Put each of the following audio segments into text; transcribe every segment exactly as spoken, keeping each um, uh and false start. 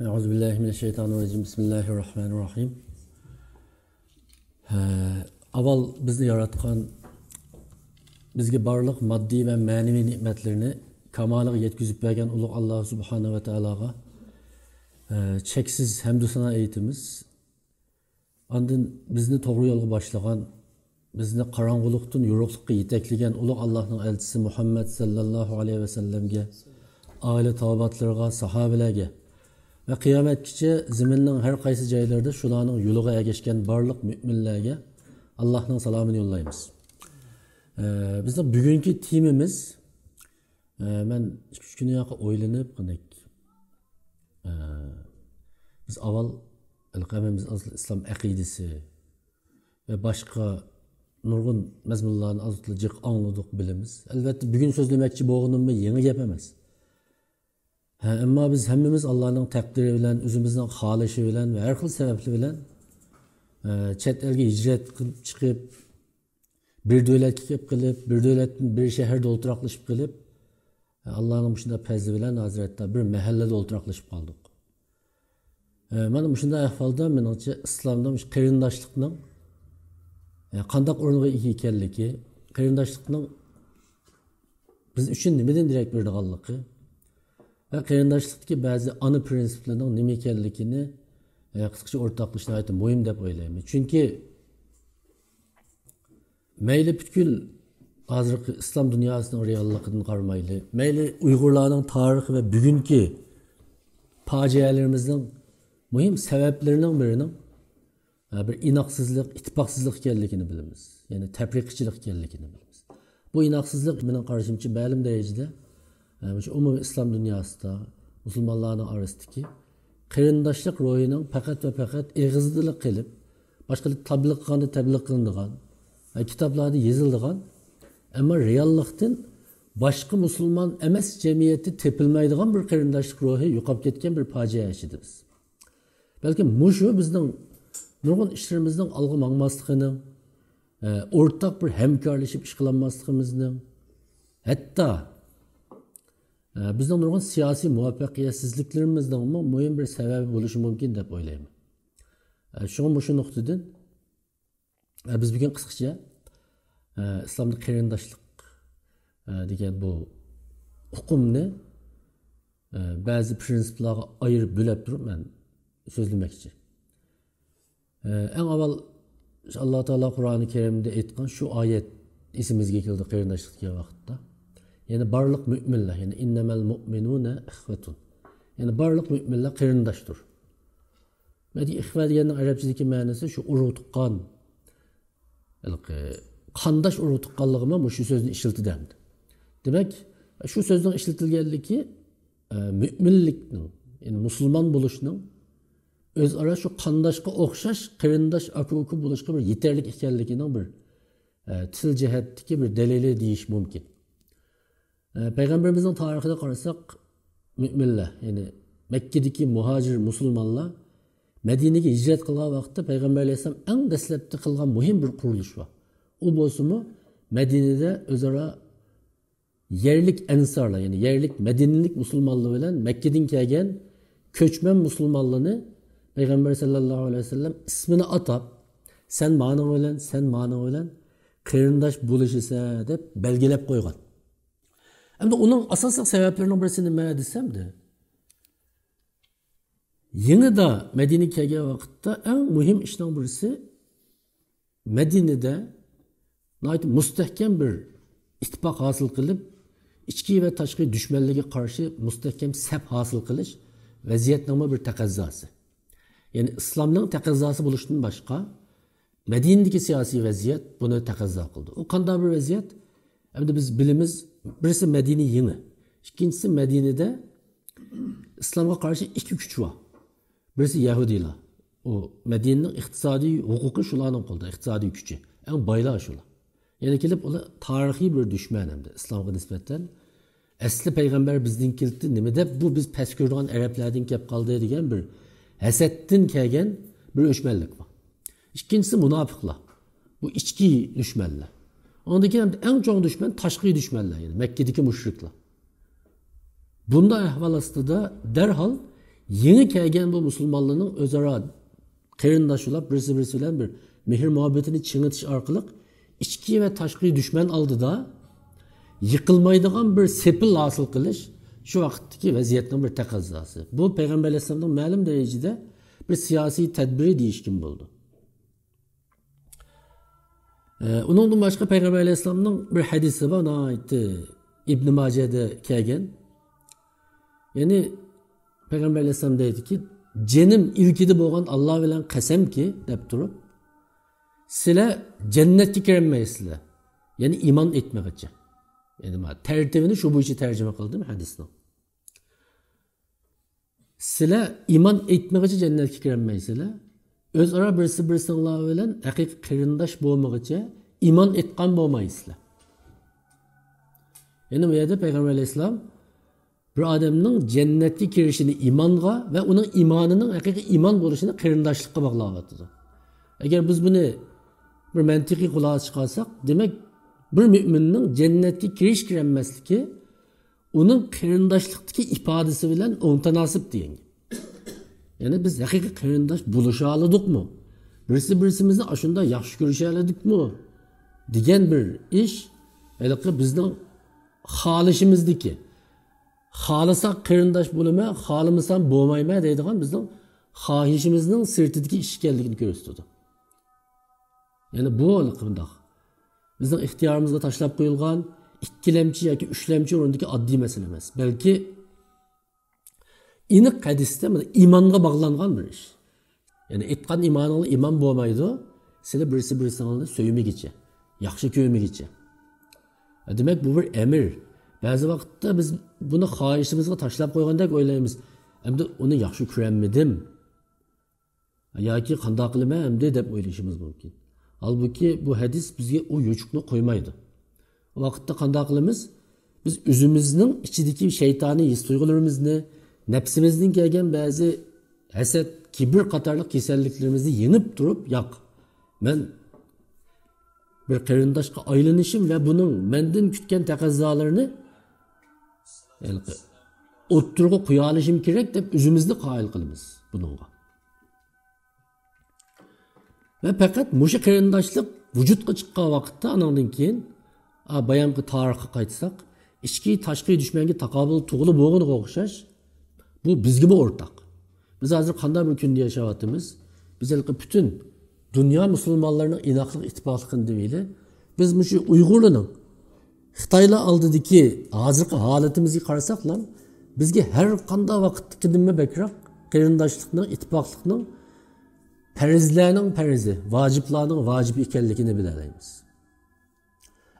أعوذ بالله من الشيطان الرجيم. بسم الله الرحمن الرحيم. ھە، ئاۋۋال بىزنى ياراتقان، بىزگە بارلىق ماددىي ۋە مەنىۋى نېمەتلىرىنى كامالىغا يەتكۈزۈپ بەرگەن ئۇلۇغ ئاللا سۇبھانەھۇ ۋە تائالاغا، ھە، چەكسىز ھەمدۇ سانا ئېيتىمىز. ئاندىن بىزنى توغرا يولغا باشلىغان، بىزنى قاراڭغۇلۇقتىن يورۇقلۇققا يېتەكلىگەن ئۇلۇغ ئاللاھنىڭ ئەلچىسى مۇھەممەد سەللەللاھۇ ئەلەيھى ۋەسەللەمگە، ئائىلە تاۋابىئاتلىرىغا، ساھابىلەرگە ۋە قىيامەتكىچە زېمىننىڭ ھەر قايسى جايلىرىدا شۇلارنىڭ يولىغا ئەگەشكەن بارلىق مۆمىنلەرگە ئاللاھنىڭ سالامىنى يوللايمىز. ئە، بىزنىڭ بۈگۈنكى تېمىمىز، ئە، مەن ئىككى-ئۈچ كۈن ياقى ئويلىنىپ، قانداق، ئە، بىز ئاۋۋال ھېلىقى ھەممىمىز ئىسلام ئەقىدىسى ۋە باشقا نۇرغۇن مەزمۇنلارنى ئاز تولا جىق ئاڭلىدۇق، بىلىمىز. ئەلۋەتتە، بۈگۈن سۆزلىمەكچى بولغىنىم بۇ يېڭى گەپ ئەمەس. ھە، ئەمما بىز ھەممىمىز ئاللانىڭ تەقدىرى بىلەن، ئۆزىمىزنىڭ خالىشى بىلەن ۋە ھەر خىل سەۋەبلەر بىلەن، ئە، چەت ئەلگە ھىجرەت قىلىپ چىقىپ، بىر دۆلەتكە كېلىپ قېلىپ، بىر دۆلەتتىن بىر شەھەردە ئولتۇراقلىشىپ قېلىپ، ئاللانىڭ مۇشۇنداق پەزلى بىلەن ھازىر ھەتتا بىر مەھەللىدە ئولتۇراقلىشىپ قالدۇق. ئە، مانا مۇشۇنداق ئەھۋالدا مېنىڭچە ئىسلامدا مۇشۇ قېرىنداشلىقنىڭ، ئە، قانداق ئورۇنغا ئىگە ئىكەنلىكى، قېرىنداشلىقنىڭ بىز ئۈچۈن نېمىدىن دېرەك بېرىدىغانلىقى ۋە قېرىنداشلىقتىكى بەزى ئانا پىرىنسىپلىرىنىڭ نېمە ئىكەنلىكىنى، ئە، قىسقىچە ئورتاقلىشىش ناھايىتى مۇھىم دەپ ئويلايمەن. چۈنكى مەيلى پۈتكۈل ھازىرقى ئىسلام دۇنياسىنىڭ رېئاللىقىدىن قارىمايلى، مەيلى ئۇيغۇرلارنىڭ تارىخى ۋە بۈگۈنكى پاجىئەلىرىمىزنىڭ مۇھىم سەۋەبلىرىنىڭ بىرىنىڭ، ھە، بىر ئىناقسىزلىق، ئىتتىپاقسىزلىق ئىكەنلىكىنى بىلىمىز. يەنى تەپرىقىچىلىق ئىكەنلىكىنى بىلىمىز. بۇ ئىناقسىزلىق، مېنىڭ قارىشىمچە، مەلۇم دەرىجىدە، ھە، مۇشۇ ئومۇمىي ئىسلام دۇنياسىدا، مۇسۇلمانلارنىڭ ئارىسىدىكى قېرىنداشلىق روھىنىڭ پەقەت ۋە پەقەت ئېغىزدىلا قېلىپ، باشقىلار تەبلىغ قىلغاندا تەبلىغ قىلىنىدىغان، ھە، كىتابلاردا يېزىلىدىغان، ئەمما رېئاللىقتىن باشقا مۇسۇلمان ئەمەس جەمئىيەتتە تېپىلمايدىغان بىر قېرىنداشلىق روھى يوقاپ كەتكەن بىر پاجىئە ئىچىدە بىز. بەلكىم مۇشۇ بىزنىڭ نۇرغۇن ئىشلىرىمىزنىڭ ئالغا ماڭماسلىقىنىڭ، ئە، ئورتاق بىر ھەمكارلىشىپ ئىش قىلالماسلىقىمىزنىڭ، ھەتتا، ئە، بىزنىڭ نۇرغۇن سىياسىي مۇۋەپپەقىيەتسىزلىكلىرىمىزنىڭمۇ مۇھىم بىر سەۋەبى بولۇشى مۇمكىن دەپ ئويلايمەن. ئە، شۇڭا مۇشۇ نۇقتىدىن، ئە، بىز بۈگۈن قىسقىچە، ئە، ئىسلامدا قېرىنداشلىق، ئە، دېگەن بۇ ئۇقۇمنى، ئە، بەزى پىرىنسىپلارغا ئايرىپ بۆلەپ تۇرۇپ مەن سۆزلىمەكچى. ئە، ئەڭ ئاۋۋال ئاللا تائالا قۇرئانى كەرىمدە ئېيتقان شۇ ئايەت ئېسىمىزگە كەلدى قېرىنداشلىق دېگەن ۋاقىتتا. يەنى بارلىق مۆمىنلەر، يەنى «إنما المؤمنون إخوة». يەنى بارلىق مۆمىنلەر قېرىنداشتۇر. بەلكى ئىخۋە دېگەننىڭ ئەرەبچىدىكى مەنىسى شۇ ئۇرۇق تۇغقان، ھېلىقى قانداش ئۇرۇق تۇغقانلىقىمۇ مۇشۇ سۆزنى ئىشلىتىدۇ ئەمدى. دېمەك، شۇ سۆزنىڭ ئىشلىتىلگەنلىكى، ئە، مۆمىنلىكنىڭ، يەنى مۇسۇلمان بولۇشنىڭ ئۆزئارا شۇ قانداشقا ئوخشاش قېرىنداش ئاكا-ئۇكا بولۇشقا بىر يېتەرلىك ئىكەنلىكىنىڭ بىر، ئە، تىل جەھەتتىكى بىر دەلىلى دېيىش مۇمكىن. ئە، پەيغەمبىرىمىزنىڭ تارىخىدا قارىساق، مۆمىنلەر، يەنى مەككىدىكى مۇھاجىر مۇسۇلمانلار مەدىنىگە ھىجرەت قىلغان ۋاقىتتا پەيغەمبەر ئەلەيھىسسالام ئەڭ دەسلەپتە قىلغان مۇھىم بىر قۇرۇلۇش بار. ئۇ بولسىمۇ مەدىنىدە ئۆزئارا يەرلىك ئەنسارلار، يەنى يەرلىك مەدىنىلىك مۇسۇلمانلار بىلەن مەككىدىن كەلگەن كۆچمەن مۇسۇلمانلارنى پەيغەمبەر سەللەللاھۇ ئەلەيھى ۋەسەللەم ئىسمىنى ئاتاپ، «سەن مانىڭ بىلەن، سەن مانىڭ بىلەن قېرىنداش بولۇشىسەن» دەپ بەلگىلەپ قويغان. ئەمدى ئۇنىڭ ئاساسلىق سەۋەبلىرىنىڭ بىرسى نېمە دېسەمدە، يېڭىدا مەدىنىگە كەلگەن ۋاقىتتا ئەڭ مۇھىم ئىشنىڭ بىرسى، مەدىنىدە ناھايىتى مۇستەھكەم بىر ئىتتىپاق ھاسىل قىلىپ، ئىچكى ۋە تاشقى دۈشمەنلىككە قارشى مۇستەھكەم سەپ ھاسىل قىلىش ۋەزىيەتنىڭمۇ بىر تەقەززاسى. يەنى ئىسلامنىڭ تەقەززاسى بولۇشتىن باشقا، مەدىنىدىكى سىياسىي ۋەزىيەت بۇنى تەقەززا قىلدى. ئۇ قانداق بىر ۋەزىيەت؟ ئەمدى بىز بىلىمىز، بىرسى مەدىنە يېڭى، ئىككىنچىسى مەدىنىدە ئىسلامغا قارشى ئىككى كۈچ بار. بىرسى يەھۇدىيلار. ئۇ مەدىنىنىڭ ئىقتىسادىي ھوقۇقى شۇلارنىڭ قولىدا، ئىقتىسادىي كۈچى. ئەڭ بايلار شۇلار. يەنە كېلىپ ئۇلار تارىخىي بىر دۈشمەن ئەمدى ئىسلامغا نىسبەتەن. ئەسلى پەيغەمبەر بىزدىن كېلىپتۇ، نېمە دەپ بۇ بىز پەس كۆرىدىغان ئەرەبلەردىن كەپ قالدى دېگەن بىر ھەسەتتىن كەلگەن بىر ئۆچمەنلىك بار. ئىككىنچىسى مۇناپىقلار. بۇ ئىچكى دۈشمەنلەر. ئاندىن كېيىن ئەڭ چوڭ دۈشمەن تاشقى دۈشمەنلەر، يەنى مەككىدىكى مۇشرىكلار. بۇنداق ئەھۋال ئاستىدا دەرھال يېڭى كەلگەن بۇ مۇسۇلمانلارنىڭ ئۆزئارا قېرىنداش بولۇپ، بىرسى-بىرسى بىلەن بىر مېھىر-مۇھەببىتىنى چىڭىتىش ئارقىلىق ئىچكى ۋە تاشقى دۈشمەن ئالدىدا يىقىلمايدىغان بىر سېپىل ھاسىل قىلىش شۇ ۋاقىتتىكى ۋەزىيەتنىڭ بىر تەقەززاسى. بۇ پەيغەمبەر ئەلەيھىسسالامنىڭ مەلۇم دەرىجىدە بىر سىياسىي تەدبىرى دېيىشكىمۇ بولىدۇ. ئە، ئۇنىڭدىن باشقا پەيغەمبەر ئەلەيھىسسالامنىڭ بىر ھەدىسى بار، ناھايىتى ئىبن ماجەدە كەلگەن. يەنى پەيغەمبەر ئەلەيھىسسالام دەيدىكى، «جېنىم ئىلكىدە بولغان ئاللا بىلەن قەسەمكى» دەپ تۇرۇپ، «سىلەر جەننەتكە كىرەلمەيسىلەر، يەنى ئىمان ئېيتمىغىچە.» يەنى مانا تەرتىبىنى شۇ بويىچە تەرجىمە قىلدىم ھەدىسنىڭ. سىلەر ئىمان ئېيتمىغىچە جەننەتكە كىرەلمەيسىلەر. ئۆزئارا بىرسى بىرسىڭلار بىلەن ھەقىقىي قېرىنداش بولمىغىچە ئىمان ئېيتقان بولمايسىلەر. يەنى بۇ يەردە پەيغەمبەر ئەلەيھىسسالام بىر ئادەمنىڭ جەننەتكە كىرىشىنى ئىمانغا ۋە ئۇنىڭ ئىمانىنىڭ ھەقىقىي ئىمان بولۇشىنى قېرىنداشلىققا باغلاۋاتىدۇ. ئەگەر بىز بۇنى بىر مەنتىقىي خۇلاسە چىقارساق، دېمەك، بىر مۆمىننىڭ جەننەتكە كىرىش كىرەلمەسلىكى ئۇنىڭ قېرىنداشلىقتىكى ئىپادىسى بىلەن ئوڭتاناسىپ دېگەن گەپ. يەنى بىز ھەقىقىي قېرىنداش بولۇشالىدۇقمۇ؟ بىرسى-بىرسىمىزنى ئاشۇنداق ياخشى كۆرۈشەلىدۇقمۇ؟ دېگەن بىر ئىش، ھېلىقى بىزنىڭ خالىشىمىزدىكى، خالىساق قېرىنداش بولىمەن، خالىمىسام بولمايمەن دەيدىغان بىزنىڭ خاھىشىمىزنىڭ سىرتىدىكى ئىش ئىكەنلىكىنى كۆرسىتىدۇ. يەنى بۇ ھېلىقى مۇنداق بىزنىڭ ئىختىيارىمىزغا تاشلاپ قويۇلغان ئىككىلەمچى ياكى ئۈچلەمچى ئورۇندىكى ئاددىي مەسىلە ئەمەس، بەلكى ئېنىق ھەدىستە مانا ئىمانغا باغلانغان بىر ئىش. يەنى ئېيتقان ئىمانىڭلا ئىمان بولمايدۇ، سىلەر بىرسى بىرسىڭلارنى سۆيمىگىچە، ياخشى كۆرمىگىچە. دېمەك، بۇ بىر ئەمىر. بەزى ۋاقىتتا بىز بۇنى خاھىشىمىزغا تاشلاپ قويغاندەك ئويلايمىز. ئەمدى ئۇنى ياخشى كۆرەلمىدىم. ياكى قانداق قىلىمەن ئەمدى دەپ ئويلىشىمىز مۇمكىن. ھالبۇكى، بۇ ھەدىس بىزگە ئۇ يوچۇقنى قويمايدۇ. ئۇ ۋاقىتتا قانداق قىلىمىز؟ بىز ئۆزىمىزنىڭ ئىچىدىكى شەيتانىي ھېس تۇيغۇلىرىمىزنى، نەپسىمىزدىن كەلگەن بەزى ھەسەت، كىبىر قاتارلىق كېسەللىكلىرىمىزنى يېڭىپ تۇرۇپ، ياق، مەن بىر قېرىنداشقا ئايلىنىشىم ۋە بۇنىڭ مەندىن كۈتكەن تەقەززالىرىنى ھېلىقى ئوتتۇرىغا قويالىشىم كېرەك دەپ ئۆزىمىزنى قايىل قىلىمىز بۇنىڭغا. ۋە پەقەت مۇشۇ قېرىنداشلىق ۋۇجۇدقا چىققان ۋاقىتتا، ئانىڭدىن كېيىن، ئا، بايامقى تارىخقا قايتساق، ئىچكى، تاشقى دۈشمەنگە تاقابىل تۇغىلى بولغىنىغا ئوخشاش، بۇ بىزگىمۇ ئورتاق. بىز ھازىر قانداق بىر كۈندە ياشاۋاتىمىز؟ بىز ھېلىقى پۈتۈن دۇنيا مۇسۇلمانلىرىنىڭ ئىناقلىق ئىتتىپاقلىقىنى دېمەيلى، بىز مۇشۇ ئۇيغۇرلارنىڭ خىتايلار ئالدىدىكى ھازىرقى ھالىتىمىزگە قارىساقلا، بىزگە ھەر قانداق ۋاقىتتىكىدىنمۇ بەكرەك قېرىنداشلىقنىڭ، ئىتتىپاقلىقنىڭ پەرزلەرنىڭ پەرزى، ۋاجىپلارنىڭ ۋاجىپى ئىكەنلىكىنى بىلەلەيمىز.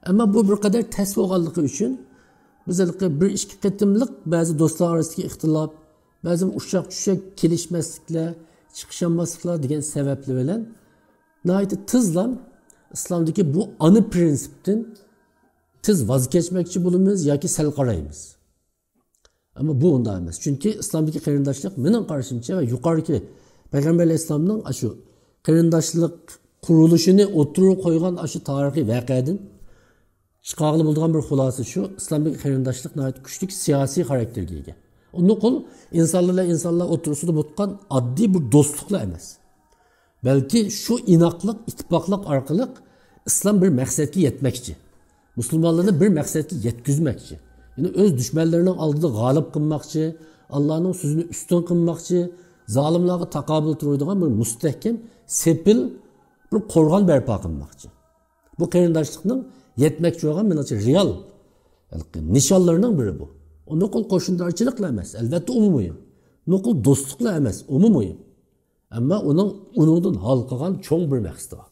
ئەمما بۇ بىر قەدەر تەس بولغانلىقى ئۈچۈن، بىز ھېلىقى بىر ئىككى قېتىملىق بەزى دوستلار ئارىسىدىكى ئىختىلاپ، بەزى ئۇششاق-چۈششەك كېلىشمەسلىكلەر، چىقىشالماسلىقلار دېگەن سەۋەبلەر بىلەن ناھايىتى تېزلا ئىسلامدىكى بۇ ئانا پىرىنسىپتىن تېز ۋاز كەچمەكچى بولىمىز ياكى سەل قارايمىز. ئەمما بۇ ئۇنداق ئەمەس. چۈنكى ئىسلامدىكى قېرىنداشلىق، مېنىڭ قارىشىمچە، ۋە يۇقىرىقى پەيغەمبەر ئەلەيھىسسالامنىڭ ئاشۇ قېرىنداشلىق قۇرۇلۇشىنى ئوتتۇرىغا قويغان ئاشۇ تارىخىي ۋەقەدىن چىقارغىلى بولىدىغان بىر خۇلاسە شۇ، ئىسلامدىكى قېرىنداشلىق ناھايىتى كۈچلۈك سىياسىي خاراكتېرگە ئىگە. ئۇ نوقۇل ئىنسانلار بىلەن ئىنسانلار ئوتتۇرىسىدا بولۇپ تۇرغان ئاددىي بىر دوستلۇقلا ئەمەس. بەلكى شۇ ئىناقلىق، ئىتتىپاقلىق ئارقىلىق ئىسلام بىر مەقسەتكە يەتمەكچى. مۇسۇلمانلارنى بىر مەقسەتكە يەتكۈزمەكچى. يەنى ئۆز دۈشمەنلىرىنىڭ ئالدىدا غالىب قىلماقچى، ئاللانىڭ سۆزىنى ئۈستۈن قىلماقچى، زالىملارغا تاقابىل تۇرىدىغان بىر مۇستەھكەم، سېپىل بىر قورغان بەرپا قىلماقچى. بۇ قېرىنداشلىقنىڭ يەتمەكچى بولغان، مېنىڭچە، رېئال نىشانلىرىنىڭ بىرى بۇ. ئۇ نوقۇل قوشنىدارچىلىقلا ئەمەس، ئەلۋەتتە، ئۇمۇ مۇھىم. نوقۇل دوستلۇقلا ئەمەس، ئۇمۇ مۇھىم. ئەمما ئۇنىڭ، ئۇنىڭدىن ھالقىغان چوڭ بىر مەقسىتى بار.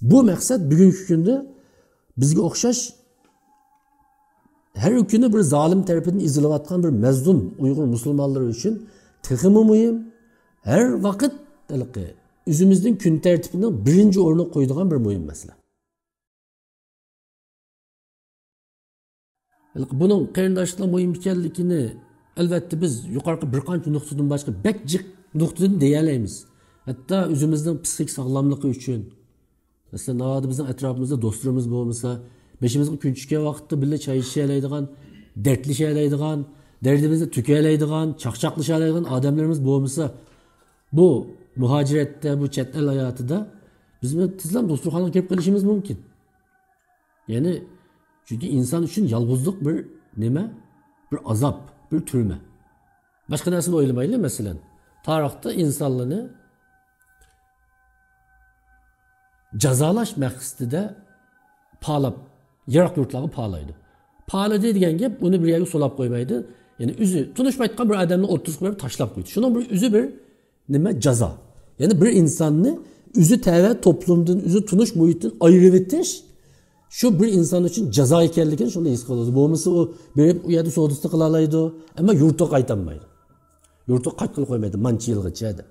بۇ مەقسەت بۈگۈنكى كۈندە بىزگە ئوخشاش ھەر كۈنى بىر زالىم تەرىپىدىن ئېزىلىۋاتقان بىر مەزلۇم ئۇيغۇر مۇسۇلمانلىرى ئۈچۈن تېخىمۇ مۇھىم، ھەر ۋاقىت ھېلىقى ئۆزىمىزنىڭ كۈن تەرتىپىنىڭ بىرىنچى ئورنىغا قويىدىغان بىر مۇھىم مەسىلە. بۇنىڭ قېرىنداشلىقنىڭ مۇھىم ئىكەنلىكىنى، ئەلۋەتتە، بىز يۇقىرىقى بىر قانچە نۇقتىدىن باشقا بەك جىق نۇقتىدىن دېيەلەيمىز. ھەتتا ئۆزىمىزنىڭ پسىخىك ساغلاملىقى ئۈچۈن، مەسىلەن، ناۋادا بىزنىڭ ئەتراپىمىزدا دوستلىرىمىز بولمىسا، بېشىمىزغا كۈن چۈشكەن ۋاقىتتا بىللە چاي ئىچىشەلەيدىغان، دەردلىشەلەيدىغان، دەردىمىزنى تۆكەلەيدىغان، چاقچاقلىشالايدىغان ئادەملىرىمىز بولمىسا، بۇ مۇھاجىرەتتە، بۇ چەت ئەل ھاياتىدا بىز بىلەن تېزلا دوستلۇقخانىغا كىرىپ قېلىشىمىز مۇمكىن. يەنى، چۈنكى ئىنسان ئۈچۈن يالغۇزلۇق بىر نېمە؟ بىر ئازاب، بىر تۈرمە. باشقا نەرسىنى ئويلىمايلى، مەسىلەن، تارىختا ئىنسانلارنى جازالاش مەقسىتىدە پالاپ، يىراق يۇرتلارغا پالايدۇ. پالىدى دېگەن گەپ ئۇنى بىر يەرگە سولاپ قويمايدۇ. يەنى ئۆزى تونۇشمايدىغان بىر ئادەمنى ئوتتۇرىسىغا قويۇپ تاشلاپ قويدى. شۇنىڭ بىر ئۆزى بىر نېمە؟ جازا. يەنى بىر ئىنساننى ئۆزى تەۋە توپلۇمدىن، ئۆزى تونۇش مۇھىتتىن ئايرىۋېتىش، شۇ بىر ئىنسان ئۈچۈن جازا ئىكەنلىكىنى شۇندا ھېس قىلىدۇ. بولمىسا ئۇ بېرىپ ئۇ يەردە سودىسىنى قىلالايدۇ، ئەمما يۇرتىغا قايتالمايدۇ. يۇرتىغا قايتقىلى قويمايدۇ مانچە يىلغىچە دەپ.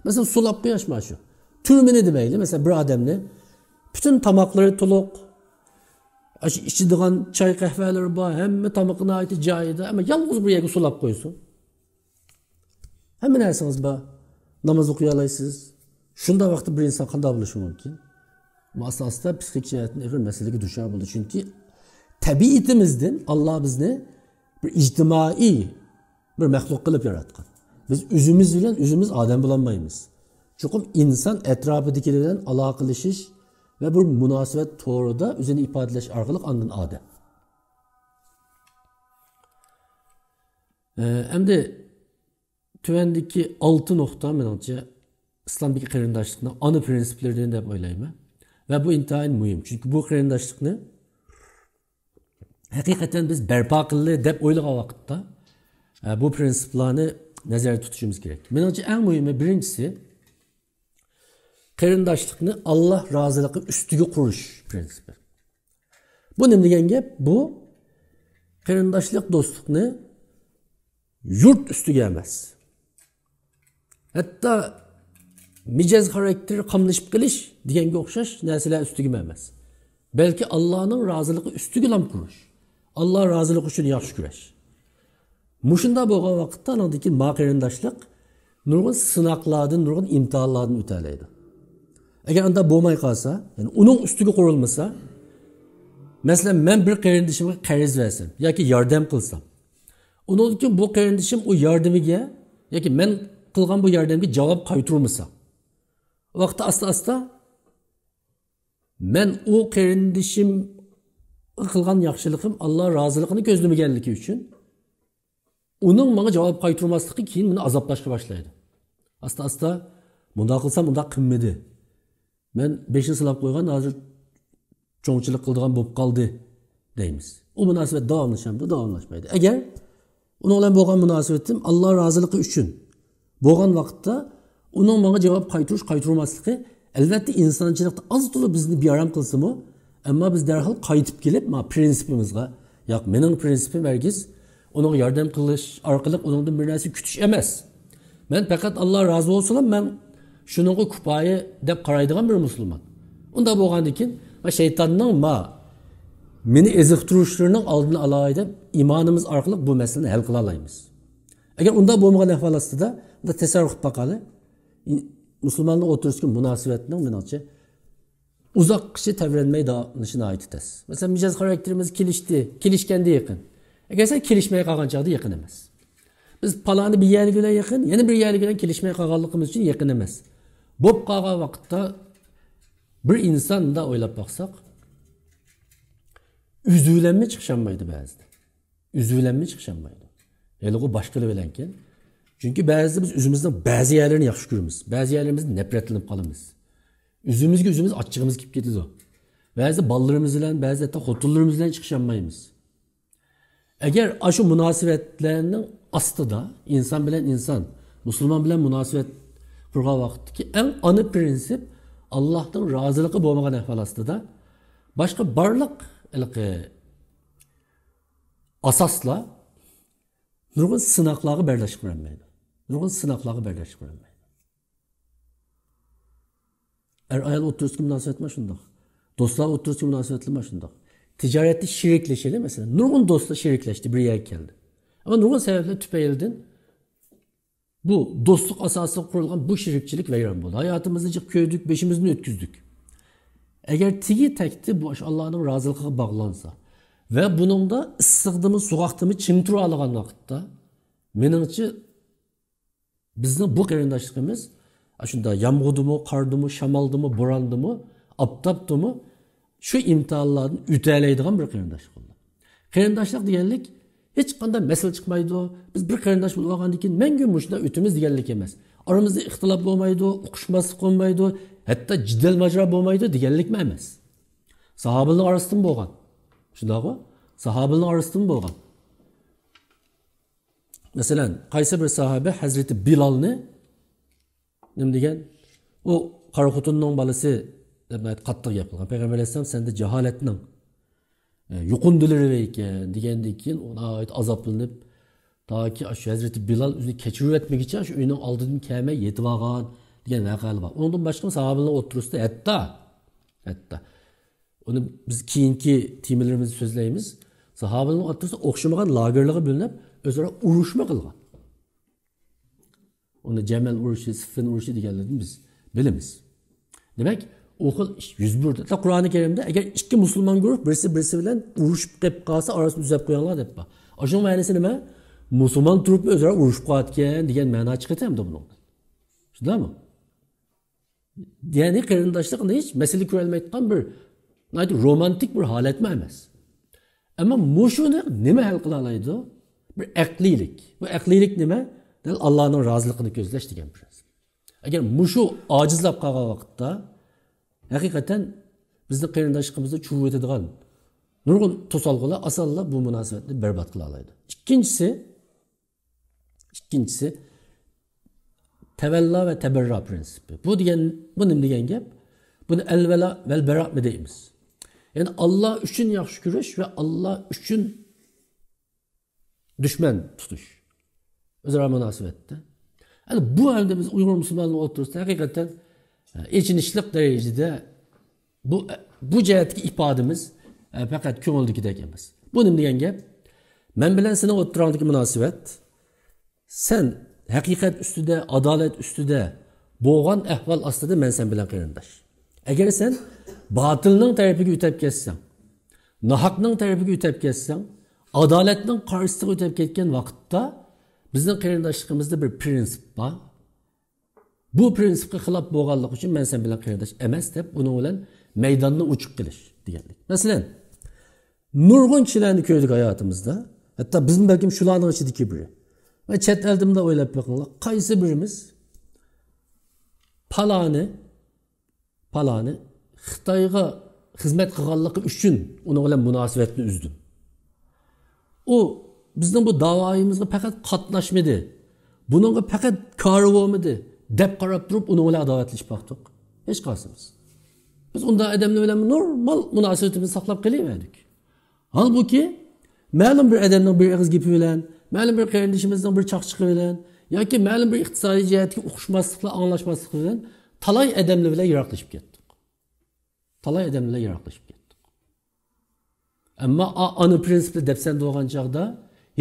مەسىلەن، سولاپ قويۇش مانا شۇ. تۈرمىنى دېمەيلى، مەسىلەن، بىر ئادەمنى پۈتۈن تاماقلىرى تولۇق، ئاشۇ ئىچىدىغان چاي قەھۋەلىرى بار، ھەممە تامىقى ناھايىتى جايىدا، ئەمما يالغۇز بىر يەرگە سولاپ قويسۇن. ھەممە نەرسىڭىز بار. ناماز ئوقۇيالايسىز. شۇنداق ۋاقىتتا بىر ئىنسان قانداق بولۇشى مۇمكىن؟ بۇ ئاستا-ئاستا پسىخىك جەھەتتىن ئېغىر مەسىلىگە دۇچار بولىدۇ. چۈنكى تەبىئىتىمىزدىن ئاللا بىزنى بىر ئىجتىمائىي بىر مەخلۇق قىلىپ ياراتقان. بىز ئۆزىمىز بىلەن ئۆزىمىز ئادەم بولالمايمىز. چوقۇم ئىنسان ئەتراپىدىكىلەر بىلەن ئالاقىلىشىش ۋە بىر مۇناسىۋەت تورىدا ئۆزىنى ئىپادىلەش ئارقىلىق ئاندىن ئادەم. ئە، ئەمدى تۆۋەندىكى ئالتە نۇقتا، مېنىڭچە، ئىسلامدىكى قېرىنداشلىقنىڭ ئانا پىرىنسىپلىرىدىن دەپ ئويلايمەن. ۋە بۇ ئىنتايىن مۇھىم. چۈنكى بۇ قېرىنداشلىقنى ھەقىقەتەن بىز بەرپا قىلدى دەپ ئويلىغان ۋاقىتتا، ئە، بۇ پىرىنسىپلارنى نەزەردە تۇتۇشىمىز كېرەك. مېنىڭچە، ئەڭ مۇھىمى، بىرىنچىسى، قېرىنداشلىقنى ئاللا رازىلىقى ئۈستىگە قۇرۇش پىرىنسىپى. بۇ نېمە دېگەن گەپ؟ بۇ قېرىنداشلىق، دوستلۇقنى يۇرت ئۈستىگە ئەمەس، ھەتتا مىجەز خاراكتېر قاملىشىپ قېلىش دېگەنگە ئوخشاش نەرسىلەر ئۈستىگىمۇ ئەمەس، بەلكى ئاللانىڭ رازىلىقى ئۈستىگىلا قۇرۇش، ئاللا رازىلىقى ئۈچۈن ياخشى كۈرەش. مۇشۇنداق بولغان ۋاقىتتا ئاندىن كېيىن ما قېرىنداشلىق نۇرغۇن سىناقلاردىن، نۇرغۇن ئىمتىھانلاردىن ئۆتەلەيدۇ. ئەگەر ئۇنداق بولماي قالسا، يەنى ئۇنىڭ ئۈستىگە قۇرۇلمىسا، مەسىلەن، مەن بىر قېرىندىشىمغا قەرز بەرسەم ياكى ياردەم قىلسام، ئۇنىڭدىن كېيىن بۇ قېرىندىشىم ئۇ ياردىمىگە ياكى مەن قىلغان بۇ ياردەمگە جاۋاب قايتۇرمىسا، ۋاقىتتا ئاستا-ئاستا مەن ئۇ قېرىندىشىمغا قىلغان ياخشىلىقىم ئاللا رازىلىقىنى كۆزلىمىگەنلىكى ئۈچۈن ئۇنىڭ ماڭا جاۋاب قايتۇرماسلىقى كېيىن مېنى ئازابلاشقا باشلايدۇ. ئاستا-ئاستا، مۇنداق قىلسام ئۇنداق قىلمىدى، مەن بېشىنى سىلاپ قويغان، ھازىر چوڭچىلىق قىلىدىغان بولۇپ قالدى، دەيمىز. ئۇ مۇناسىۋەت داۋاملىشامدۇ؟ داۋاملاشمايدۇ. ئەگەر ئۇنىڭ بىلەن بولغان مۇناسىۋىتىم ئاللا رازىلىقى ئۈچۈن بولغان ۋاقىتتا، ئۇنىڭ ماڭا جاۋاب قايتۇرۇش، قايتۇرماسلىقى، ئەلۋەتتە، ئىنسانچىلىقتا ئاز-تولا بىزنى بىئارام قىلسىمۇ، ئەمما بىز دەرھال قايتىپ كېلىپ، ما پىرىنسىپىمىزغا، ياق، مېنىڭ پىرىنسىپىم ھەرگىز ئۇنىڭغا ياردەم قىلىش ئارقىلىق ئۇنىڭدىن بىر نەرسە كۈتۈش ئەمەس. مەن پەقەت، ئاللا رازى بولسۇنلا، مەن شۇنىڭغا كۇپايە دەپ قارايدىغان بىر مۇسۇلمان. ئۇنداق بولغاندىن كېيىن، ما شەيتاننىڭ ما مېنى ئېزىقتۇرۇشلىرىنىڭ ئالدىنى ئالاي دەپ، ئىمانىمىز ئارقىلىق بۇ مەسىلىنى ھەل قىلالايمىز. ئەگەر ئۇنداق بولمىغان ئەھۋال ئاستىدا، بۇندا تەسەۋۋۇر قىلىپ باقايلى. مۇسۇلمانلار ئوتتۇرىسىدىكى مۇناسىۋەتنىڭ، مېنىڭچە، ئۇزاققىچە تەۋرەنمەي داۋاملىشىشى ناھايىتى تەس. مەسىلەن، مىجەز خاراكتېرىمىز كېلىشتى، كېلىشكەندە يېقىن. ئەگەر سەن كېلىشمەي قالغان چاغدا يېقىن ئەمەس. بىز پالانى بىر يەرلىكى بىلەن يېقىن، يەنە بىر يەرلىكى بىلەن كېلىشمەي قالغانلىقىمىز ئۈچۈن يېقىن ئەمەس. بولۇپ قالغان ۋاقىتتا بىر ئىنسان، مۇنداق ئويلاپ باقساق، ئۆزى بىلەنمۇ چىقىشالمايدۇ بەزىدە. ئۆزى بىلەنمۇ چىقىشالمايدۇ. ھېلىقى باشقىلار بىلەنكەن. چۈنكى بەزىدە بىز ئۆزىمىزنىڭ بەزى يەرلىرىنى ياخشى كۆرىمىز، بەزى يەرلىرىمىزدىن نەپرەتلىنىپ قالىمىز. ئۆزىمىزگە ئۆزىمىز ئاچچىقىمىز كېلىپ كېتىدۇ. بەزىدە بالىلىرىمىز بىلەن، بەزىدە ھەتتا خوتۇنلىرىمىز بىلەن چىقىشالمايمىز. ئەگەر ئاشۇ مۇناسىۋەتلەرنىڭ ئاستىدا، ئىنسان بىلەن ئىنسان، مۇسۇلمان بىلەن مۇناسىۋەت قۇرغان ۋاقىتتىكى ئەڭ ئانا پىرىنسىپ، ئاللاھنىڭ رازىلىقى بولمىغان ئەھۋال ئاستىدا، باشقا بارلىق ھېلىقى ئاساسلار نۇرغۇن سىناقلارغا بەرداشلىق بېرەلمەيدۇ. نۇرغۇن سىناقلارغا بەرداشلىق بېرەلمەيدۇ. ئەر-ئايال ئوتتۇرىسىدىكى مۇناسىۋەتمۇ شۇنداق. دوستلار ئوتتۇرىسىدىكى مۇناسىۋەتلىرىمۇ شۇنداق. تىجارەتتە شېرىكلىشىلى، مەسىلەن، نۇرغۇن دوستلار شېرىكلەشتى، بىر يەرگە كەلدى. ئەمما نۇرغۇن سەۋەبلەر تۈپەيلىدىن بۇ دوستلۇق ئاساسىغا قۇرۇلغان بۇ شېرىكچىلىك ۋەيران بولدى. ھاياتىمىزنى جىق كۆردۇك، بېشىمىزدىن ئۆتكۈزدۇك. ئەگەر تېگى تەكتى بۇ ئىش ئاللانىڭ رازىلىقىغا باغلانسا، ۋە بۇنىڭدا ئىسسىقتىمۇ، سوغۇقتىمۇ چىڭ تۇرالىغان ۋاقىتتا، مېنىڭچە، بىزنىڭ بۇ قېرىنداشلىقىمىز ئاشۇنداق يامغۇردىمۇ، قاردىمۇ، شامالدىمۇ، بوراندىمۇ، ئاپتاپتىمۇ شۇ ئىمتىھانلاردىن ئۆتەلەيدىغان بىر قېرىنداشلىق بولدى. قېرىنداشلىق دېگەنلىك ھېچقانداق مەسىلە چىقمايدۇ. بىز بىر قېرىنداش بولۇۋالغاندىن كېيىن مەڭگۈ مۇشۇنداق ئۆتىمىز دېگەنلىك ئەمەس. ئارىمىزدا ئىختىلاپ بولمايدۇ، ئۇقۇشماسلىق بولمايدۇ، ھەتتا جېدەل ماجىرا بولمايدۇ دېگەنلىكمۇ ئەمەس. ساھابىلەرنىڭ ئارىسىدىمۇ بولغان. شۇنداقغۇ؟ ساھابىلەرنىڭ ئارىسىدىمۇ بولغان. مەسىلەن، قايسى بىر ساھابە ھەزرىتى بىلالنى نېمە دېگەن؟ ئۇ قارا خوتۇننىڭ بالىسى دەپ ناھايىتى قاتتىق گەپ قىلغان. پەيغەمبەر ئەلەيھىسسالام سەندە جاھالەتنىڭ، ئە، يۇقۇمدىلىرى بار ئىكەن دېگەندىن كېيىن ئۇ ناھايىتى ئازابلىنىپ، تاكى ئاشۇ ھەزرىتى بىلال ئۆزىنى كەچۈرۈۋەتمىگۈچە شۇ ئۆينىڭ ئالدىدىن كەلمەي يېتىۋالغان دېگەن ۋەقەلەر بار. ئۇنىڭدىن باشقا ساھابىلەرنىڭ ئوتتۇرىسىدا ھەتتا، ھەتتا ئۇنى بىز كېيىنكى تېمىلىرىمىزدا سۆزلەيمىز. ساھابىلەرنىڭ ئوتتۇرىسىدا ئوخشىمىغان لاگېرلارغا بۆلۈنۈپ، ئۆزئارا ئۇرۇشمۇ قىلغان. ئۇنى جەمەل ئۇرۇشى، سىففىن ئۇرۇشى دېگەنلەردىن بىز بىلىمىز. دېمەك، ئۇ خىل ئىش يۈز بەردى. ھەتتا قۇرئانى كەرىمدە ئەگەر ئىككى مۇسۇلمان گۇرۇھ بىرسى بىرسى بىلەن ئۇرۇشۇپ قېلىپ قالسا، ئارىسىنى تۈزەپ قويۇڭلار دەپ بار. ئاشۇنىڭ مەنىسى نېمە؟ مۇسۇلمان تۇرۇپلا ئۆزئارا ئۇرۇشۇپ قالىدىكەن دېگەن مەنا چىقىدۇ ئەمدى بۇنىڭدىن. شۇنداقمۇ؟ يەنى قېرىنداشلىقنى ھېچ مەسىلە كۆرەلمەيدىغان بىر ناھايىتى رومانتىك بىر ھالەتمۇ ئەمەس. ئەمما مۇشۇنى نېمە ھەل قىلالايدۇ؟ بىر ئەقلىيلىك. بۇ ئەقلىيلىك نېمە؟ دەل ئاللانىڭ رازىلىقىنى كۆزلەش دېگەن بىر نەرسە. ئەگەر مۇشۇ ئاجىزلاپ قالغان ۋاقىتتا، ھەقىقەتەن بىزنىڭ قېرىنداشلىقىمىزدا چۇۋۇۋېتىدىغان نۇرغۇن توسالغۇلار ئاسانلا بۇ مۇناسىۋەتنى بەربات قىلالايدۇ. ئىككىنچىسى، ئىككىنچىسى، تەۋەللا ۋە تەبەررا پىرىنسىپى. بۇ دېگەن، بۇ نېمە دېگەن گەپ؟ بۇنى ئەلۋەلا ۋەلبەرامۇ دەيمىز. يەنى ئاللا ئۈچۈن ياخشى كۆرۈش ۋە ئاللا ئۈچۈن دۈشمەن تۇتۇش. ئۆزئارا مۇناسىۋەتتە. يەنى بۇ ھەمدە بىز ئۇيغۇر مۇسۇلمانلار ئوتتۇرىسىدا ھەقىقەتەن، ئە، ئېچىنىشلىق دەرىجىدە بۇ، بۇ جەھەتتىكى ئىپادىمىز، ئە، پەقەت كۆڭۈلدىكىدەك ئەمەس. بۇ نېمە دېگەن گەپ؟ مەن بىلەن سېنىڭ ئوتتۇراڭدىكى مۇناسىۋەت، سەن ھەقىقەت ئۈستىدە، ئادالەت ئۈستىدە بولغان ئەھۋال ئاستىدا مەن سەن بىلەن قېرىنداش. ئەگەر سەن باتىلنىڭ تەرىپىگە ئۆتەپ كەتسەڭ، ناھەقنىڭ تەرىپىگە ئۆتەپ كەتسەڭ، ئادالەتنىڭ قارشىسىغا ئۆتەپ كەتكەن ۋاقىتتا بىزنىڭ قېرىنداشلىقىمىزدا بىر پىرىنسىپ بار. بۇ پىرىنسىپقا خىلاپ بولغانلىقى ئۈچۈن مەن سەن بىلەن قېرىنداش ئەمەس دەپ ئۇنىڭ بىلەن مەيداننى ئوچۇق قىلىش دېگەنلىك. مەسىلەن، نۇرغۇن كىشىلەرنى كۆردۇك ھاياتىمىزدا. ھەتتا بىزمۇ بەلكىم شۇلارنىڭ ئىچىدىكى بىرى. ۋە چەت ئەلدىمۇ ئويلاپ بېقىڭلار، قايسى بىرىمىز پالانى، پالانى خىتايغا خىزمەت قىلغانلىقى ئۈچۈن ئۇنىڭ بىلەن مۇناسىۋەتنى ئۈزدى؟ ئۇ بىزنىڭ بۇ داۋايىمىزغا پەقەت قاتناشمىدى، بۇنىڭغا پەقەت كارى بولمىدى دەپ قاراپ تۇرۇپ ئۇنىڭ بىلەن ئاداۋەتلىشىپ باقتۇق؟ ھېچقايسىمىز. بىز ئۇنداق ئادەملەر بىلەن نورمال مۇناسىۋىتىمىزنى ساقلاپ قېلىۋەردۇق. ھالبۇكى، مەلۇم بىر ئادەمنىڭ بىر ئېغىز گېپى بىلەن، مەلۇم بىر قېرىندىشىمىزنىڭ بىر چاقچىقى بىلەن ياكى مەلۇم بىر ئىقتىسادىي جەھەتتىكى ئۇقۇشماسلىقلار، ئاڭلاشماسلىقلار بىلەن تالاي ئادەملەر بىلەن يىراقلىشىپ كەتتۇق. تالاي ئادەملەر بىلەن يىراقلىشىپ كەتتۇق. ئەمما ئا-، ئانا پىرىنسىپنى دەپسەندە بولغان چاغدا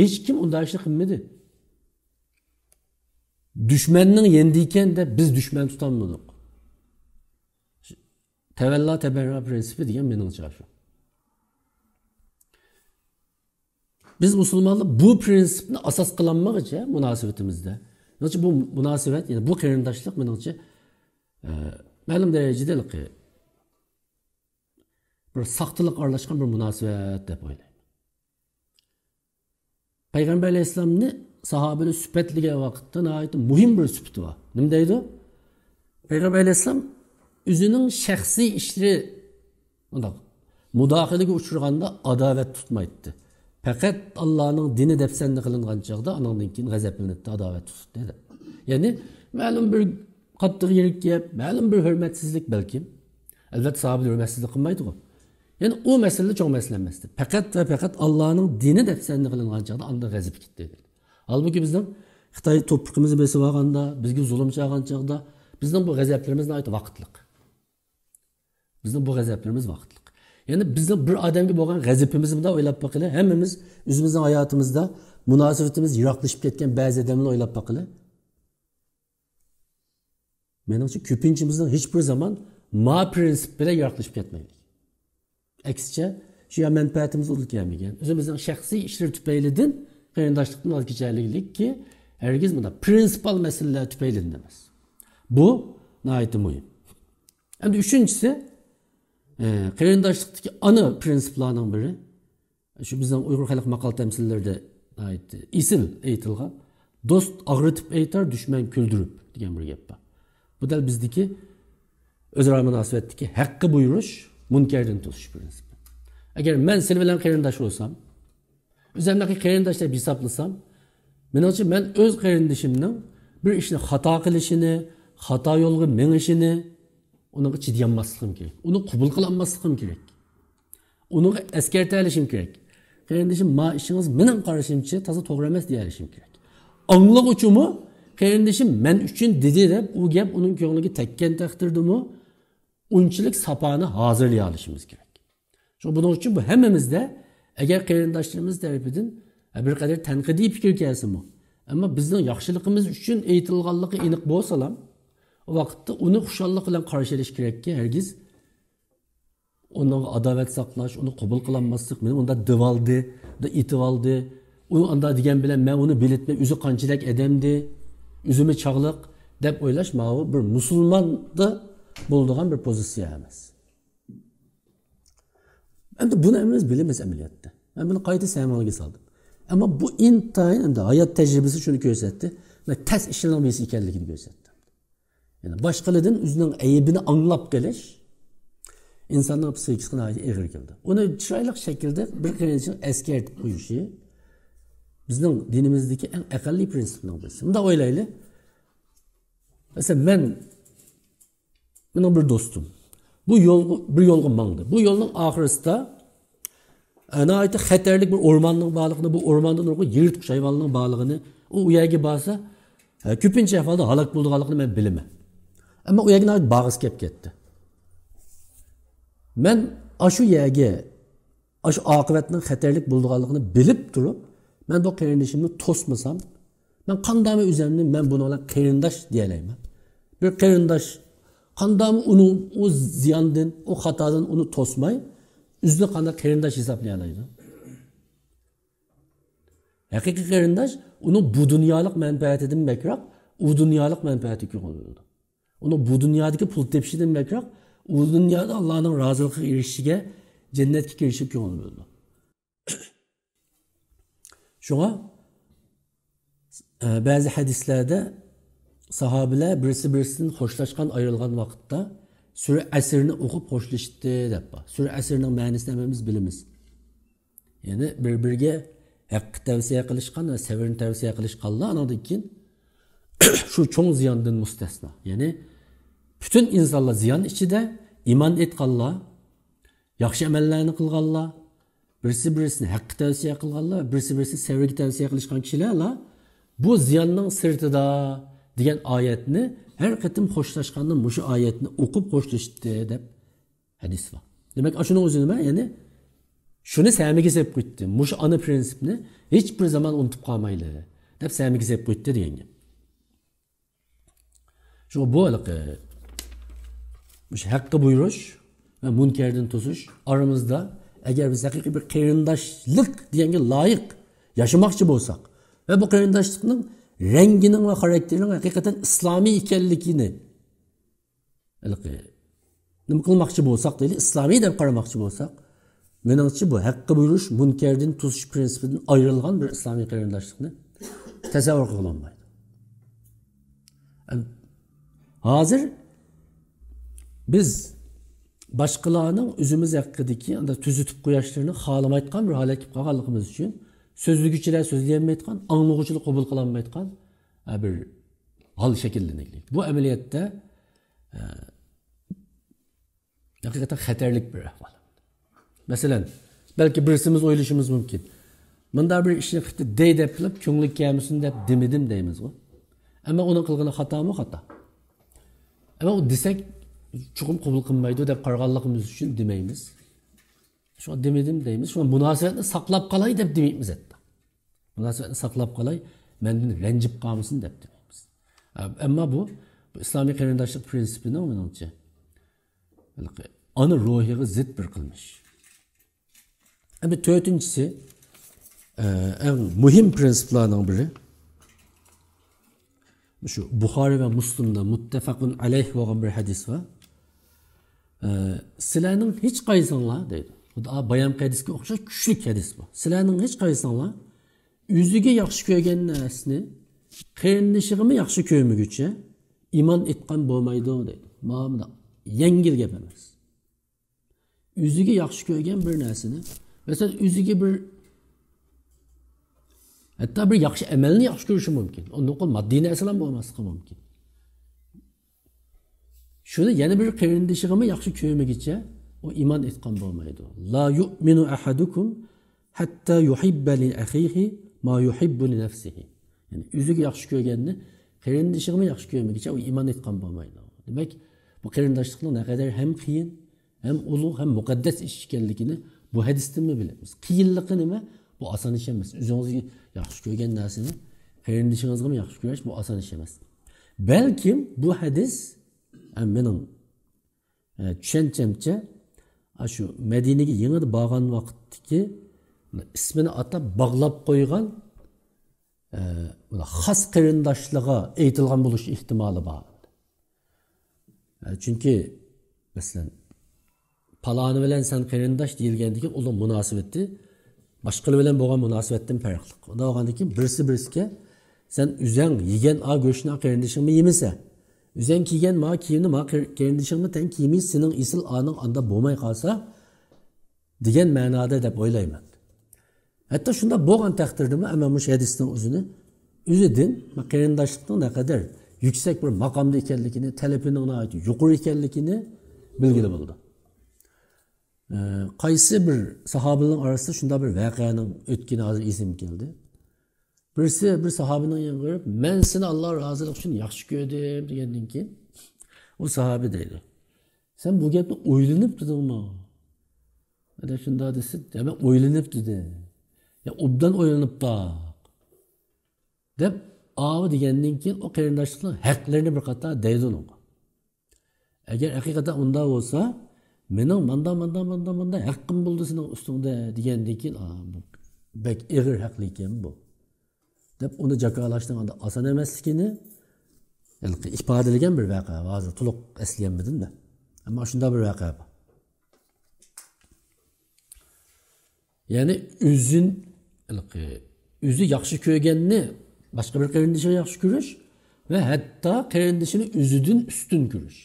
ھېچكىم ئۇنداق ئىشنى قىلمىدى. دۈشمەننىڭ يېنىدا ئىكەن دەپ بىز دۈشمەن تۇتالمىدۇق. تەۋەللا تەبەررا پىرىنسىپى دېگەن مېنىڭچە شۇ. بىز مۇسۇلمانلار بۇ پىرىنسىپنى ئاساس قىلالمىغۇچە مۇناسىۋىتىمىزدە، مېنىڭچە بۇ مۇناسىۋەت، يەنى بۇ قېرىنداشلىق مېنىڭچە، ئە، مەلۇم دەرىجىدە ھېلىقى بىر ساختىلىق ئارىلاشقان بىر مۇناسىۋەت دەپ ئويلايمەن. پەيغەمبەر ئەلەيھىسسالامنى ساھابىلەر سۈپەتلىگەن ۋاقىتتا ناھايىتى مۇھىم بىر سۈپىتى بار. نېمە دەيدۇ؟ پەيغەمبەر ئەلەيھىسسالام ئۆزىنىڭ شەخسىي ئىشلىرى، ئۇنداق، مۇداخىلىگە ئۇچرىغاندا ئاداۋەت تۇتمايتتى. پەقەت ئاللانىڭ دىنى دەپسەندە قىلىنغان چاغدا ئانىڭدىن كېيىن غەزەپلىنەتتى، ئاداۋەت تۇتاتتى دەپ. يەنى مەلۇم بىر قاتتىق يىرىك گەپ، مەلۇم بىر ھۆرمەتسىزلىك بەلكىم. ئەلۋەتتە، ساھابىلەر ھۆرمەتسىزلىك قىلمايدىغۇ. يەنى ئۇ مەسىلىدە چوڭ مەسىلە ئەمەستى. پەقەت ۋە پەقەت ئاللانىڭ دىنى دەپسەندە قىلىنغان چاغدا ئاندىن غەزىپى كېتىدۇ. ھالبۇكى بىزنىڭ خىتاي توپرىقىمىزنى بېسىۋالغاندا، بىزگە زۇلۇم چاغان چاغدا بىزنىڭ بۇ غەزەپلىرىمىز ناھايىتى ۋاقىتلىق. بىزنىڭ بۇ غەزەپلىرىمىز ۋاقىتلىق. يەنى بىزنىڭ بىر ئادەمگە بولغان غەزىپىمىزنى ئويلاپ باقىلى. ھەممىمىز ئۆزىمىزنىڭ ھاياتىمىزدا مۇناسىۋىتىمىز يىراقلىشىپ كەتكەن بەزى ئادەملەرنى ئويلاپ باقىلى. مېنىڭچە، كۆپىنچىمىزنىڭ ھېچ بىر زامان ما پىرىنسىپ بىلەن يىراقلىشىپ كەتمەيلى. ئەكسىچە، شۇ يا مەنپەئەتىمىز ئۇدۇل كەلمىگەن، ئۆزىمىزنىڭ شەخسىي ئىشلىرى تۈپەيلىدىن قېرىنداشلىقتىن ۋاز كېچەلىگلىككى ھەرگىز مۇنداق پرىنسىپال مەسىلىلەر تۈپەيلىدىن ئەمەس. بۇ ناھايىتى مۇھىم. ئەمدى ئۈچىنچىسى، ئە، قېرىنداشلىقتىكى ئانا پرىنسىپلارنىڭ بىرى، شۇ بىزنىڭ ئۇيغۇر خەلق ماقال تەمسىللىرىدە ناھايىتى ئېسىل ئېيتىلغان، «دوست ئاغرىتىپ ئېيتار، دۈشمەن كۈلدۈرۈپ» دېگەن بىر گەپ بار. بۇ دەل بىزدىكى ئۆزئارا مۇناسىۋەتتىكى ھەققە بۇيرۇش، مۇنكەردىن توسۇش پرىنسىپى. ئەگەر مەن سىلى بىلەن قېرىنداش بولسام، ئۆزۈمنى قېرىنداش دەپ ھېسابلىسام، مېنىڭچە مەن ئۆز قېرىندىشىمنىڭ بىر ئىشنى خاتا قىلىشىنى، خاتا يولغا مېڭىشىنى، ئۇنىڭغا چىدىيالماسلىقىم كېرەك. ئۇنى قوبۇل قىلالماسلىقىم كېرەك. ئۇنىڭغا ئەسكەرتەلىشىم كېرەك. «قېرىندىشىم، ما ئىشىڭىز مېنىڭ قارىشىمچە تازا توغرا ئەمەس» دېيەلىشىم كېرەك. ئاڭلىغۇچىمۇ «قېرىندىشىم مەن ئۈچۈن دېدى» دەپ، ئۇ گەپ ئۇنىڭ كۆڭلىگە تەگكەن تەقدىردىمۇ ئۇنچىلىك ساپانى ھازىرلىيالىشىمىز كېرەك. شۇڭا بۇنىڭ ئۈچۈن بۇ ھەممىمىزدە، ئەگەر قېرىنداشلىرىمىز تەرىپىدىن، ھە، بىر قەدەر تەنقىدىي پىكىر كەلسىمۇ، ئەمما بىزنىڭ ياخشىلىقىمىز ئۈچۈن ئېيتىلغانلىقى ئېنىق بولسىلا، ئۇ ۋاقىتتا ئۇنى خۇشاللىق بىلەن قارشى ئېلىش كېرەككى، ھەرگىز ئۇنىڭغا ئاداۋەت ساقلاش، ئۇنى قوبۇل قىلالماسلىق، مېنى ئۇنداق دېۋالدى، ئۇنداق ئېتىۋالدى، ئۇ ئانداق دېگەن بىلەن مەن ئۇنى بېلىتمەي، ئۆزى قانچىلىك ئادەمدى، ئۆزىمۇ چاغلىق دەپ ئويلاش ماۋۇ بىر مۇسۇلماندا بولىدىغان بىر پوزىتسىيە ئەمەس. ئەمدى بۇنى ھەممىمىز بىلىمىز ئەمەلىيەتتە. مەن بۇنى قايتا سەمىڭىزگە سالدىم. ئەمما بۇ ئىنتايىن ئەمدى ھايات تەجرىبىسى شۇنى كۆرسەتتى. مەن تەس ئىشلارنىڭ بىرسى ئىكەنلىكىنى كۆرسەتتى. يەنى باشقىلاردىن ئۆزىنىڭ ئەيىبىنى ئاڭلاپ قېلىش ئىنساننىڭ پسىخىكىسىغا ناھايىتى ئېغىر كېلىدۇ. ئۇنى چىرايلىق شەكىلدە بىر قېرىندىشىنىڭ ئەسكەرتىپ قويۇشى بىزنىڭ دىنىمىزدىكى ئەڭ ئەقەللىي پرىنسىپنىڭ بىرسى. مۇنداق ئويلايلى. مەسىلەن، مەن، مېنىڭ بىر دوستۇم بۇ يولغا، بىر يولغا ماڭدى. بۇ يولنىڭ ئاخىرىسىدا، ئە، ناھايىتى خەتەرلىك بىر ئورماننىڭ بارلىقىنى، بۇ ئورماندا نۇرغۇن يىرتقۇچ ھايۋانلارنىڭ بارلىقىنى، ئۇ، ئۇ يەرگە بارسا، ئە، كۆپىنچە ئەھۋالدا ھالاك بولىدىغانلىقىنى مەن بىلىمەن. ئەمما ئۇ يەرگە ناھايىتى بارغۇسى كەپ كەتتى. مەن ئاشۇ يەرگە، ئاشۇ ئاقىۋەتنىڭ خەتەرلىك بولىدىغانلىقىنى بىلىپ تۇرۇپ، مەن بۇ قېرىندىشىمنى توسمىسام، مەن قانداقمۇ ئۆزۈمنى، مەن بۇنىڭ بىلەن قېرىنداش دېيەلەيمەن؟ بىر قېرىنداش قانداقمۇ ئۇنىڭ ئۇ زىياندىن، ئۇ خاتادىن ئۇنى توسماي، ئۆزىنى قانداق قېرىنداش ھېسابلىيالايدۇ؟ ھەقىقىي قېرىنداش ئۇنىڭ بۇ دۇنيالىق مەنپەئەتىدىن بەكرەك، ئۇ دۇنيالىق مەنپەئەتىگە كۆڭۈل بۆلىدۇ. ئۇنىڭ بۇ دۇنيادىكى پۇل تېپىشىدىن بەكرەك، ئۇ دۇنيادا ئاللانىڭ رازىلىقىغا ئېرىشىشىگە، جەننەتكە كىرىشىگە كۆڭۈل بۆلىدۇ. شۇڭا، ئە، بەزى ھەدىسلەردە ساھابىلەر بىرسى-بىرسىدىن خوشلاشقان، ئايرىلغان ۋاقىتتا سۈرە ئەسىرنى ئوقۇپ خوشلىشىپتۇ دەپ بار. سۈرە ئەسىرنىڭ مەنىسىنى ھەممىمىز بىلىمىز. يەنى بىر-بىرىگە ھەققە تەۋسىيە قىلىشقان ۋە سەۋرنى تەۋسىيە قىلىشقانلار ئانىڭدىن كېيىن شۇ چوڭ زىياندىن مۇستەسنا. يەنى پۈتۈن ئىنسانلار زىيان ئىچىدە، ئىمان ئېيتقانلار، ياخشى ئەمەللەرنى قىلغانلار، بىرسى-بىرسىنى ھەققە تەۋسىيە قىلغانلار، بىرسى-بىرسىنى سەۋرگە تەۋسىيە قىلىشقان كىشىلەرلا بۇ زىياننىڭ سىرتىدا دېگەن ئايەتنى ھەر قېتىم خوشلاشقاندا مۇشۇ ئايەتنى ئوقۇپ خوشلىشىپتۇ دەپ ھەدىس بار. دېمەك، ئاشۇنىڭ ئۆزى نېمە؟ يەنى شۇنى سەمىگە سېلىپ قويدى. مۇشۇ ئانا پرىنسىپنى ھېچ بىر زامان ئۇنتۇپ قالمايلى دەپ سەمىگە سېلىپ قويدى دېگەن گەپ. شۇڭا بۇ ھېلىقى مۇشۇ ھەققە بۇيرۇش ۋە مۇنكەردىن توسۇش ئارىمىزدا، ئەگەر بىز ھەقىقىي بىر قېرىنداشلىق دېگەنگە لايىق ياشىماقچى بولساق ۋە بۇ قېرىنداشلىقنىڭ رەڭگىنىڭ ۋە خاراكتېرىنىڭ ھەقىقەتەن ئىسلامىي ئىكەنلىكىنى ھېلىقى نېمە قىلماقچى بولساق دەيلى، ئىسلامىي دەپ قارىماقچى بولساق، مېنىڭچە بۇ ھەققە بۇيرۇش، مۇنكەردىن توسۇش پرىنسىپىدىن ئايرىلغان بىر ئىسلامىي قېرىنداشلىقنى تەسەۋۋۇر قىلغىلى بولمايدۇ. ھازىر بىز باشقىلارنىڭ ئۆزىمىز ھەققىدىكى ئانداق تۈزىتىپ قويۇشلىرىنى خالىمايدىغان بىر ھالەتكە كېلىپ قالغانلىقىمىز ئۈچۈن، سۆزلىگۈچىلەر سۆزلىيەلمەيدىغان، ئاڭلىغۇچىلار قوبۇل قىلالمايدىغان، ھە، بىر ھال شەكىللىنىدۇ. بۇ ئەمەلىيەتتە، ھە، ھەقىقەتەن خەتەرلىك بىر ئەھۋال. مەسىلەن، بەلكى بىرسىمىز ئويلىشىمىز مۇمكىن. مۇنداق بىر ئىشنى قىپتۇ دەي دەپ قىلىپ، كۆڭلى كەلمىسۇن دەپ دېمىدىم دەيمىزغۇ. ئەمما ئۇنىڭ قىلغىنى خاتامۇ؟ خاتا. ئەمما ئۇ دېسەك، چوقۇم قوبۇل قىلمايدۇ دەپ قارىغانلىقىمىز ئۈچۈن دېمەيمىز. شۇڭا دېمىدىم دەيمىز. شۇڭا مۇناسىۋەتنى ساقلاپ قالاي دەپ دېمەيمىز ھەتتا. مۇناسىۋەتنى ساقلاپ قالاي، مەندىن رەنجىپ قالمىسۇن دەپ دېمەيمىز. ئەمما بۇ، بۇ ئىسلامىي قېرىنداشلىق پرىنسىپىنىڭ، مېنىڭچە، ئانا روھىغا زىت بىر قىلمىش. ئەمدى تۆتىنچىسى، ئە، ئەڭ مۇھىم پرىنسىپلارنىڭ بىرى. شۇ بۇخارىي ۋە مۇسلىمدا مۇتتەفەقۇن ئەلەيھ بولغان بىر ھەدىس بار. ئە، سىلەرنىڭ ھېچ قايسىڭلار دەيدۇ. خۇدا بايام ھەدىسكە ئوخشاش كۈچلۈك ھەدىس بۇ. سىلەرنىڭ ھېچ قايسىڭلار ئۆزىگە ياخشى كۆرگەن نەرسىنى قېرىندىشىغىمۇ ياخشى كۆرمىگۈچە ئىمان ئېيتقان بولمايدۇ دەيدۇ. مانا بۇنداق يەڭگىل گەپ ئەمەس. ئۆزىگە ياخشى كۆرگەن بىر نەرسىنى، مەسىلەن، ئۆزىگە بىر، ھەتتا بىر ياخشى ئەمەلنى ياخشى كۆرۈشى مۇمكىن. ئۇندىن ماددىي نەرسىلەر بولماسلىقى مۇمكىن. شۇنى يەنە بىر قېرىندىشىغىمۇ ياخشى كۆرمىگىچە ئۇ ئىمان ئېيتقان بولمايدۇ. لا يۇئمىنۇ ئەھەدۇكۇم ھەتتا يۇھىببە لىئەخىھى ما يۇھىببۇ لىنەفسىھى. يەنى ئۆزىگە ياخشى كۆرگەننى قېرىندىشىغىمۇ ياخشى كۆرمىگىچە ئۇ ئىمان ئېيتقان بولمايدۇ. دېمەك، بۇ قېرىنداشلىقنىڭ نەقەدەر ھەم قىيىن، ھەم ئۇلۇغ، ھەم مۇقەددەس ئىش ئىكەنلىكىنى بۇ ھەدىستىنمۇ بىلىمىز. قىيىنلىقى نېمە؟ بۇ ئاسان ئىش ئەمەس. ئۆزىڭىزگە ياخشى كۆرگەن نەرسىنى قېرىندىشىڭىزغىمۇ ياخشى كۆرۈش، بۇ ئاسان ئىش ئەمەس. بەلكىم بۇ ھەدىس، ھە، مېنىڭ، ھە، چۈشەنچەمچە، ئاشۇ مەدىنىگە يېڭىدا بارغان ۋاقىتتىكى ئىسمىنى ئاتاپ باغلاپ قويغان، ھە، خاس قېرىنداشلىرىغا ئېيتىلغان بولۇش ئېھتىمالى بار. ھە، چۈنكى، مەسىلەن، پالانى بىلەن سەن قېرىنداش دېيىلگەندىكىن ئۇنىڭ مۇناسىۋىتى باشقىلار بىلەن بولغان مۇناسىۋەتتىن پەرقلىق. ئۇنداق بولغاندىن كېيىن بىرسى بىرسىگە، سەن ئۆزەڭ يېگەن ئا گۆشنى قېرىندىشىڭمۇ يېمىسە، ئۆزەڭ كىيگەن ما كىيىمنى ما قېر-، قېرىندىشىڭمۇ تەڭ كىيمەي، سېنىڭ ئېسىل ئانىڭ ئاندا بولماي قالسا، دېگەن مەنادا دەپ ئويلايمەن. ھەتتا شۇنداق بولغان تەقدىردىمۇ، ئەمما مۇشۇ ھەدىسنىڭ ئۆزىنى، ئۆزىدىن قېرىنداشلىقنىڭ نەقەدەر يۈكسەك بىر ماقامدا ئىكەنلىكىنى، تەلىپىنىڭ ناھايىتى يۇقىرى ئىكەنلىكىنى بىلگىلى بولىدۇ. ئە، قايسى بىر ساھابىلەرنىڭ ئارىسىدا شۇنداق بىر ۋەقەنىڭ ئۆتكىنى ھازىر ئېسىمگە كەلدى. بىرسى بىر ساھابىنىڭ يېنىغا بېرىپ، مەن سېنى ئاللا رازىلىقى ئۈچۈن ياخشى كۆردۈم دېگەندىن كېيىن، ئۇ ساھابى دەيدۇ، سەن بۇ گەپنى ئويلىنىپ دېدىڭمۇ؟ ئەگەر شۇنداق دېسە، يا مەن ئويلىنىپ دېدىم. يا ئوبدان ئويلىنىپ باق. دەپ ئاۋۇ دېگەندىن كېيىن ئۇ قېرىنداشلىقنىڭ ھەقلىرىنى بىر قاتار دەيدۇ ئۇنىڭغا. ئەگەر ھەقىقەتەن ئۇنداق بولسا، مېنىڭ ماندا، ماندا، ماندا، ماندا ھەققىم بولدى سېنىڭ ئۈستۈڭدە دېگەندىن كېيىن، ئا، بۇ بەك ئېغىر ھەقلىكەن بۇ. دەپ ئۇنى جاكارلاشنىڭ ئاندا ئاسان ئەمەسلىكىنى ھېلىقى ئىپادىلىگەن بىر ۋەقە. ھازىر تولۇق ئەسلىيەلمىدىم-دە. ئەمما شۇنداق بىر ۋەقە بار. يەنى ئۆزىن-، ھېلىقى ئۆزى ياخشى كۆرگەننى باشقا بىر قېرىندىشىغا ياخشى كۆرۈش ۋە ھەتتا قېرىندىشىنى ئۆزىدىن ئۈستۈن كۆرۈش.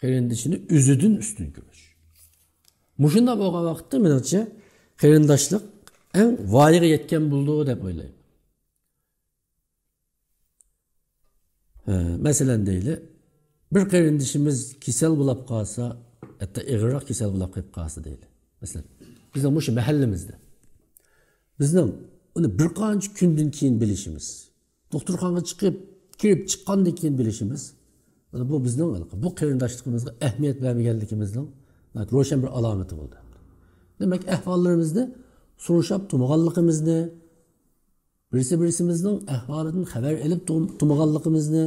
قېرىندىشىنى ئۆزىدىن ئۈستۈن كۆرۈش. مۇشۇنداق بولغان ۋاقىتتا، مېنىڭچە، قېرىنداشلىق ئەڭ ۋايىغا يەتكەن بولىدۇ دەپ ئويلايمەن. ھە، مەسىلەن دەيلى، بىر قېرىندىشىمىز كېسەل بولاپ قالسا، ھەتتا ئېغىرراق كېسەل بولاپ قېلىپ قالسا دەيلى. مەسىلەن، بىزنىڭ مۇشۇ مەھەللىمىزدە. بىزنىڭ ئۇنى بىر قانچە كۈندىن كېيىن بىلىشىمىز. دوختۇرخانىغا چىقىپ، كىرىپ چىققاندىن كېيىن بىلىشىمىز. بۇ بىزنىڭ بۇ قېرىنداشلىقىمىزغا ئەھمىيەت بەرمىگەنلىكىمىزنىڭ روشەن بىر ئالامىتى بولدى. دېمەك، ئەھۋاللىرىمىزنى سورىشىپ تۇرمىغانلىقىمىزنى، بىرسى بىرسىمىزنىڭ ئەھۋالىدىن خەۋەر ئېلىپ تۇ-، تۇرمىغانلىقىمىزنى،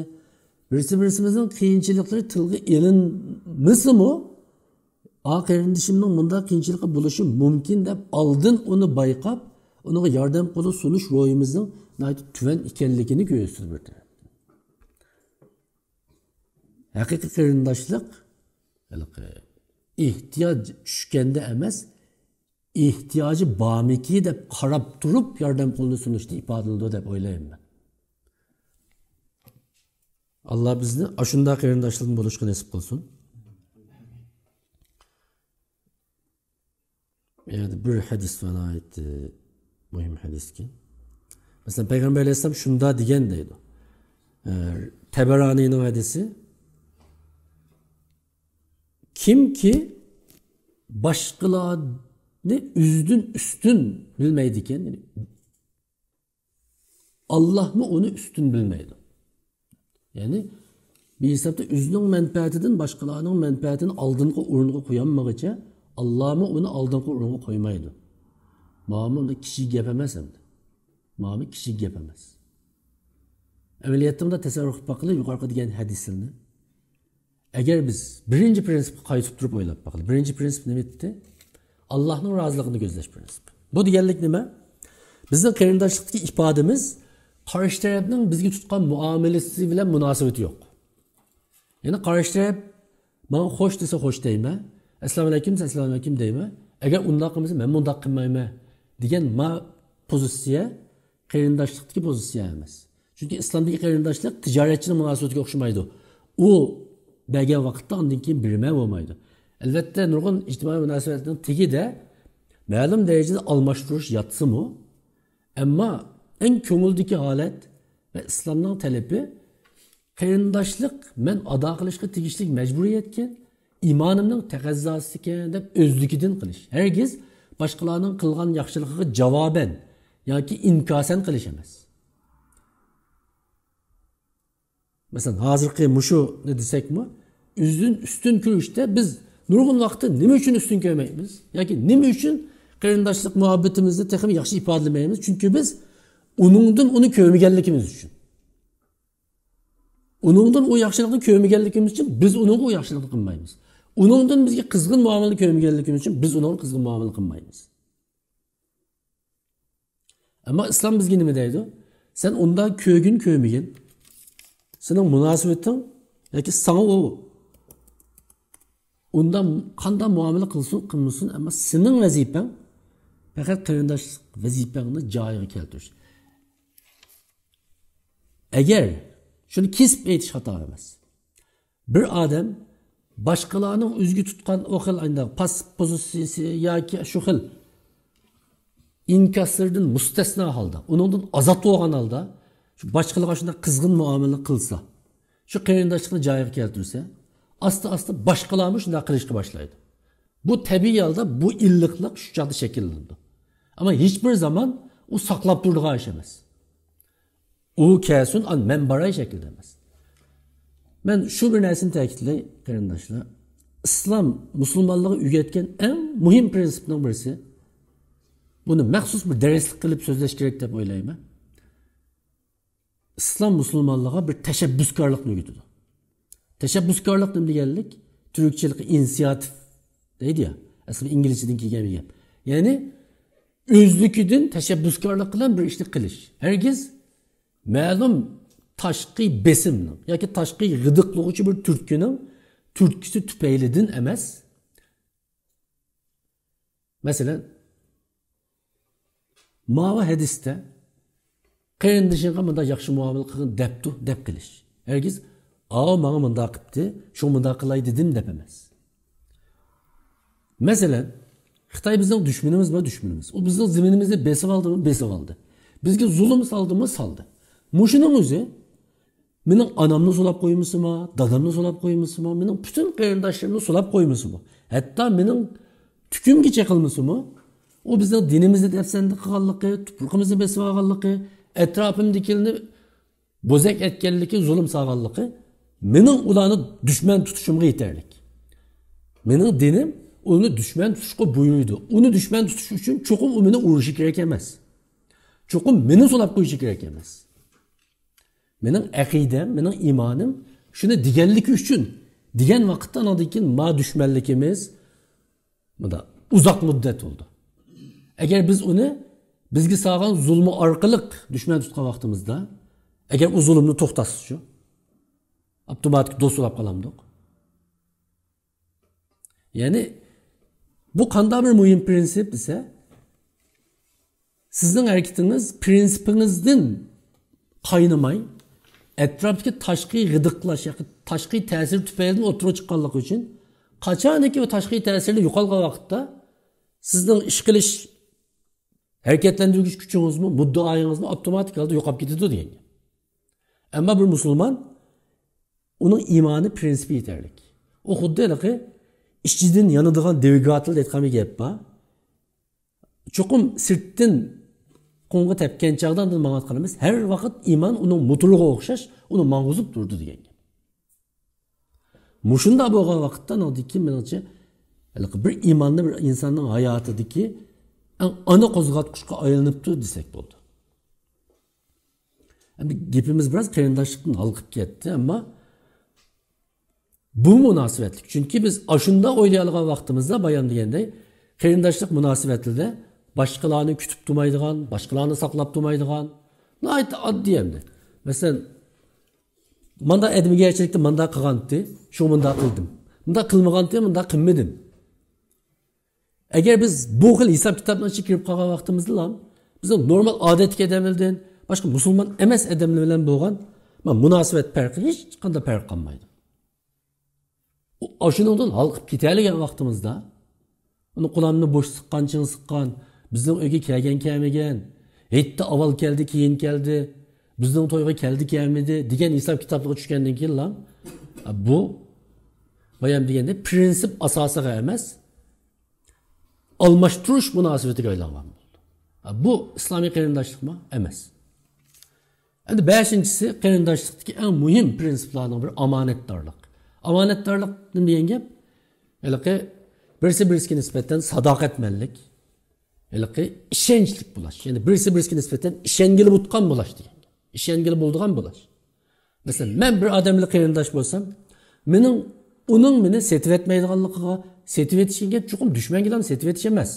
بىرسى بىرسىمىزنىڭ قىيىنچىلىقلىرى تىلغا ئېلىنمىسىمۇ، ئا، قېرىندىشىمنىڭ مۇنداق قىيىنچىلىقى بولۇشى مۇمكىن دەپ ئالدىن ئۇنى بايقاپ، ئۇنىڭغا ياردەم قولى سۇنۇش روھىمىزنىڭ ناھايىتى تۆۋەن ئىكەنلىكىنى كۆرسىتىدۇ بىر تەرەپتىن. ھەقىقىي قېرىنداشلىق ھېلىقى ئېھتىياج چۈشكەندە ئەمەس، ئېھتىياجى بارمىكى دەپ قاراپ تۇرۇپ ياردەم قولىنى سۇنۇشتا ئىپادىلىنىدۇ دەپ ئويلايمەن مەن. ئاللا بىزنى ئاشۇنداق قېرىنداشلىقتىن بولۇشقا نېسىپ قىلسۇن. يەنە بىر ھەدىس بار، ناھايىتى مۇھىم ھەدىسكەن. مەسىلەن، پەيغەمبەر ئەلەيھىسسالام شۇنداق دېگەن دەيدۇ. ئە، تەبەرانىنىڭ ھەدىسى. كىمكى باشقىلارنى ئۆزىدىن ئۈستۈن بىلمەيدىكەن، يەنى ئاللاھمۇ ئۇنى ئۈستۈن بىلمەيدۇ. يەنى، بىر ھېسابتا ئۆزىنىڭ مەنپەئەتىدىن باشقىلارنىڭ مەنپەئەتىنى ئالدىنقى ئورۇنغا قويالمىغىچە، ئاللامۇ ئۇنى ئالدىنقى ئورۇنغا قويمايدۇ. ماۋۇمۇ ئۇنداق كىچىك گەپ ئەمەس ئەمدى. ماۋۇمۇ كىچىك گەپ ئەمەس. ئەمەلىيەتتە بۇنداق تەسەۋۋۇر قىلىپ باققىلى، يۇقىرىقى دېگەن ھەدىسلەرنى. ئەگەر بىز بىرىنچى پرىنسىپقا قايتىپ تۇرۇپ ئويلاپ باقىلى. بىرىنچى پرىنسىپ نېمە ئىدى؟ ئاللاھنىڭ رازىلىقىنى كۆزلەش پرىنسىپى. بۇ دېگەنلىك نېمە؟ بىزنىڭ قېرىنداشلىقتىكى ئىپادىمىز قارشى تەرەپنىڭ بىزگە تۇتقان مۇئامىلىسى بىلەن مۇناسىۋىتى يوق. يەنى قارشى تەرەپ ماڭا خوش دېسە خوش دەيمەن، ئەسسالامۇئەلەيكۇم دېسە ئەسسالامۇئەلەيكۇم دەيمەن، ئەگەر ئۇنداق قىلمىسا مەن مۇنداق قىلمايمەن دېگەن ما پوزىتسىيە قېرىنداشلىقتىكى پوزىتسىيە ئەمەس. چۈنكى ئىسلامدىكى قېرىنداشلىق تىجارەتچىنىڭ مۇناسىۋىتىگە ئوخشىمايدۇ. ئۇ بەرگەن ۋاقىتتا ئاندىن كېيىن بېرىمەن بولمايدۇ. ئەلۋەتتە، نۇرغۇن ئىجتىمائىي مۇناسىۋەتنىڭ تېگىدە مەلۇم دەرىجىدە ئالماشتۇرۇش ياتسىمۇ، ئەمما ئەڭ كۆڭۈلدىكى ھالەت ۋە ئىسلامنىڭ تەلىپى، قېرىنداشلىق مەن ئادا قىلىشقا تېگىشلىك مەجبۇرىيەتكەن، ئىمانىمنىڭ تەقەززاسىكەن دەپ ئۆزلۈكىدىن قىلىش. ھەرگىز باشقىلارنىڭ قىلغان ياخشىلىقىغا جاۋابەن ياكى ئىنكاسەن قىلىش ئەمەس. مەسىلەن، ھازىرقى مۇشۇنى دېسەكمۇ، ئۆزىدىن ئۈستۈن كۆرۈشتە بىز نۇرغۇن ۋاقىتتا نېمە ئۈچۈن ئۈستۈن كۆرمەيمىز؟ ياكى نېمە ئۈچۈن قېرىنداشلىق مۇھەببىتىمىزنى تېخىمۇ ياخشى ئىپادىلىمەيمىز؟ چۈنكى بىز ئۇنىڭدىن ئۇنى كۆرمىگەنلىكىمىز ئۈچۈن. ئۇنىڭدىن ئۇ ياخشىلىقنى كۆرمىگەنلىكىمىز ئۈچۈن بىز ئۇنىڭغا ئۇ ياخشىلىقنى قىلمايمىز. ئۇنىڭدىن بىزگە قىزغىن مۇئامىلە كۆرمىگەنلىكىمىز ئۈچۈن بىز ئۇنىڭغا قىزغىن مۇئامىلە قىلمايمىز. ئەمما ئىسلام بىزگە نېمە دەيدۇ؟ سەن ئۇنداق كۆرگىن كۆرمىگىن، سېنىڭ مۇناسىۋىتىڭ ياكى ساڭا ئۇ ئۇنداق قانداق مۇئامىلە قىلسۇن قىلمىسۇن، ئەمما سېنىڭ ۋەزىپەڭ پەقەت قېرىنداشلىق ۋەزىپەڭنى جايىغا كەلتۈرۈش. ئەگەر شۇنى كېسىپ ئېيتىش خاتا ئەمەس. بىر ئادەم باشقىلارنىڭ ئۆزىگە تۇتقان ئۇ خىل ئانداق پاسسىپ پوزىتسىيىسى ياكى شۇ خىل ئىنكاسلىرىدىن مۇستەسنا ھالدا، ئۇنىڭدىن ئازاد بولغان ھالدا شۇ باشقىلارغا شۇنداق قىزغىن مۇئامىلە قىلسا، شۇ قېرىنداشلىقنى جايىغا كەلتۈرسە، ئاستا-ئاستا باشقىلارمۇ شۇنداق قىلىشقا باشلايدۇ. بۇ تەبىئىي ھالدا بۇ ئىللىقلىق شۇ چاغدا شەكىللىنىدۇ. ئەمما ھېچ بىر زامان ئۇ ساقلاپ تۇرىدىغان ئىش ئەمەس. ئۇ كەلسۇن، ئان مەن باراي شەكلىدە ئەمەس. مەن شۇ بىر نەرسىنى تەكىتلەي، قېرىنداشلار. ئىسلام مۇسۇلمانلىقى ئۆگەتكەن ئەڭ مۇھىم پرىنسىپنىڭ بىرسى. بۇنى مەخسۇس بىر دەرسلىك قىلىپ سۆزلەش كېرەك دەپ ئويلايمەن. ئىسلام مۇسۇلمانلارغا بىر تەشەببۇسكارلىقنى ئۆگىتىدۇ. تەشەببۇسكارلىق نېمە دېگەنلىك؟ تۈركچىلىكى ئىنىسىياتىف دەيدۇ يا. ئەسلى ئىنگلىزچىدىن كەلگەن بىر گەپ. يەنى ئۆزلۈكىدىن تەشەببۇسكارلىق بىلەن بىر ئىشنى قىلىش. ھەرگىز مەلۇم تاشقى بېسىمنىڭ ياكى تاشقى غىدىقلىغۇچى بىر تۈرتكىنىڭ تۈرتكىسى تۈپەيلىدىن ئەمەس. مەسىلەن، ماۋۇ ھەدىستە قېرىندىشىڭغا مۇنداق ياخشى مۇئامىلە قىلغىن دەپتۇ دەپ قىلىش. ھەرگىز ئاۋۇ ماڭا مۇنداق قىپتۇ، شۇڭا مۇنداق قىلاي دېدىم دەپ ئەمەس. مەسىلەن، خىتاي بىزنىڭ دۈشمىنىمىزمۇ دۈشمىنىمىز. ئۇ بىزنىڭ زېمىنىمىزنى بېسىۋالدىمۇ بېسىۋالدى. بىزگە زۇلۇم سالدىمۇ سالدى. مۇشۇنىڭ ئۆزى مېنىڭ ئانامنى سولاپ قويمىسىمۇ، دادامنى سولاپ قويمىسىمۇ، مېنىڭ پۈتۈن قېرىنداشلىرىمنى سولاپ قويمىسىمۇ، ھەتتا مېنىڭ تۈكۈمگىچە قىلمىسىمۇ، ئۇ بىزنىڭ دىنىمىزنى دەپسەندە قىلغانلىقى، تۇپرىقىمىزنى بېسىۋالغانلىقى، ئەتراپىمدىكىلەرنى بوزەك ئەتكەنلىكى، زۇلۇم سالغانلىقى مېنىڭ ئۇلارنى دۈشمەن تۇتۇشۇمغا يېتەرلىك. مېنىڭ دىنىم ئۇنى دۈشمەن تۇتۇشقا بۇيرۇيدۇ. ئۇنى دۈشمەن تۇتۇش ئۈچۈن چوقۇم ئۇ مېنى ئۇرۇشى كېرەك ئەمەس. چوقۇم مېنى سولاپ قويۇشى كېرەك ئەمەس. مېنىڭ ئەقىدەم، مېنىڭ ئىمانىم شۇنى دېگەنلىكى ئۈچۈن دېگەن ۋاقىتتا ئاندىن كېيىن ما دۈشمەنلىكىمىز مۇنداق ئۇزاق مۇددەت بولىدۇ. ئەگەر بىز ئۇنى بىزگە سالغان زۇلمى ئارقىلىق دۈشمەن تۇتقان ۋاقتىمىزدا، ئەگەر ئۇ زۇلۇمنى توختاتسىچۇ، ئاپتوماتىك دوست بولاپ قالامدۇق؟ يەنى بۇ قانداق بىر مۇھىم پرىنسىپ دېسە، سىزنىڭ ھەرىكىتىڭىز پرىنسىپىڭىزدىن قاينىماي، ئەتراپتىكى تاشقى غىدىقلاش ياكى تاشقى تەسىر تۈپەيلىدىن ئوتتۇرىغا چىققانلىقى ئۈچۈن، قاچانكى ئۇ تاشقى تەسىرلەر يوقالغان ۋاقىتتا سىزنىڭ ئىش قىلىش، ھەرىكەتلەندۈرگۈچ كۈچىڭىزمۇ، مۇددىئايىڭىزمۇ ئاپتوماتىك ھالدا يوقاپ كېتىدۇ دېگەن گەپ. ئەمما بىر مۇسۇلمان ئۇنىڭ ئىمانى، پرىنسىپى يېتەرلىك. ئۇ خۇددى ھېلىقى ئىچىدىن يانىدىغان دۋىگاتېل دەيدىغان بىر گەپ بار. چوقۇم سىرتتىن قۇمغا تەپكەن چاغدا ئاندىن ماڭىۋاتقان ئەمەس، ھەر ۋاقىت ئىمان ئۇنىڭ موتورىغا ئوخشاش، ئۇنى ماڭغۇزۇپ تۇرىدۇ دېگەن گەپ. مۇشۇنداق بولغان ۋاقىتتا ئاندىن كېيىن مېنىڭچە ھېلىقى بىر ئىماننى بىر ئىنساننىڭ ھاياتىدىكى ئەڭ ئانا قوزغاتقۇچقا ئايلىنىپتۇ دېسەك بولىدۇ. ئەمدى گېپىمىز بىراز قېرىنداشلىقتىن ھالقىپ كەتتى، ئەمما بۇ مۇناسىۋەتلىك. چۈنكى بىز ئاشۇنداق ئويلايدىغان ۋاقتىمىزدا بايام دېگەندەك، قېرىنداشلىق مۇناسىۋەتلىرىدە باشقىلارنى كۈتۈپ تۇرمايدىغان، باشقىلارنى ساقلاپ تۇرمايدىغان، ناھايىتى ئاددىي ئەمدى. مەسىلەن، ماندا ئادىمىگەرچىلىكتە ماندا قىلغانتى، شۇ ماندا قىلدىم. ماندا قىلمىغانتى، ماندا قىلمىدىم. ئەگەر بىز بۇ خىل ھېساب كىتابنىڭ ئىچىگە كىرىپ قالغان ۋاقتىمىزدىلا، بىزنىڭ نورمال ئادەتتىكى ئادەملەردىن باشقا مۇسۇلمان ئەمەس ئادەملەر بىلەن بولغان مۇناسىۋەت پەرقى ھېچقانداق پەرق قالمايدۇ. ئۇ، ئاشۇنىڭدىن ھالقىپ كېتەلىگەن ۋاقتىمىزدا، ئۇنى قۇلامنى بوش سىققان، چىڭ سىققان، بىزنىڭ ئۆيگە كەلگەن كەلمىگەن، ھېيتتا ئاۋۋال كەلدى، كېيىن كەلدى، بىزنىڭ تويغا كەلدى كەلمىدى دېگەن ھېساب كىتابلىققا چۈشكەندىن كېيىنلا، بۇ بايام دېگەندەك پرىنسىپ ئاساسىغا ئەمەس، ئالماشتۇرۇش مۇناسىۋىتىگە ئايلانغان بولدى. بۇ ئىسلامىي قېرىنداشلىقمۇ ئەمەس. ئەمدى بەشىنچىسى، قېرىنداشلىقتىكى ئەڭ مۇھىم پرىنسىپلارنىڭ بىرى ئامانەتدارلىق. ئامانەتدارلىق نېمە دېگەن گەپ؟ ھېلىقى بىرسى بىرسىگە نىسبەتەن ساداقەتمەنلىك، ھېلىقى ئىشەنچلىك بولاش. يەنى بىرسى بىرسىگە نىسبەتەن ئىشەنگىلى بولىدىغان بولاش دېگەن گەپ. ئىشەنگىلى بولىدىغان بولاش. مەسىلەن، مەن بىر ئادەم بىلەن قېرىنداش بولسام، مېنىڭ، ئۇنىڭ مېنى سېتىۋەتمەيدىغانلىقىغا، سېتىۋېتىش دېگەن گەپ چوقۇم دۈشمەنگىلا سېتىۋېتىش ئەمەس.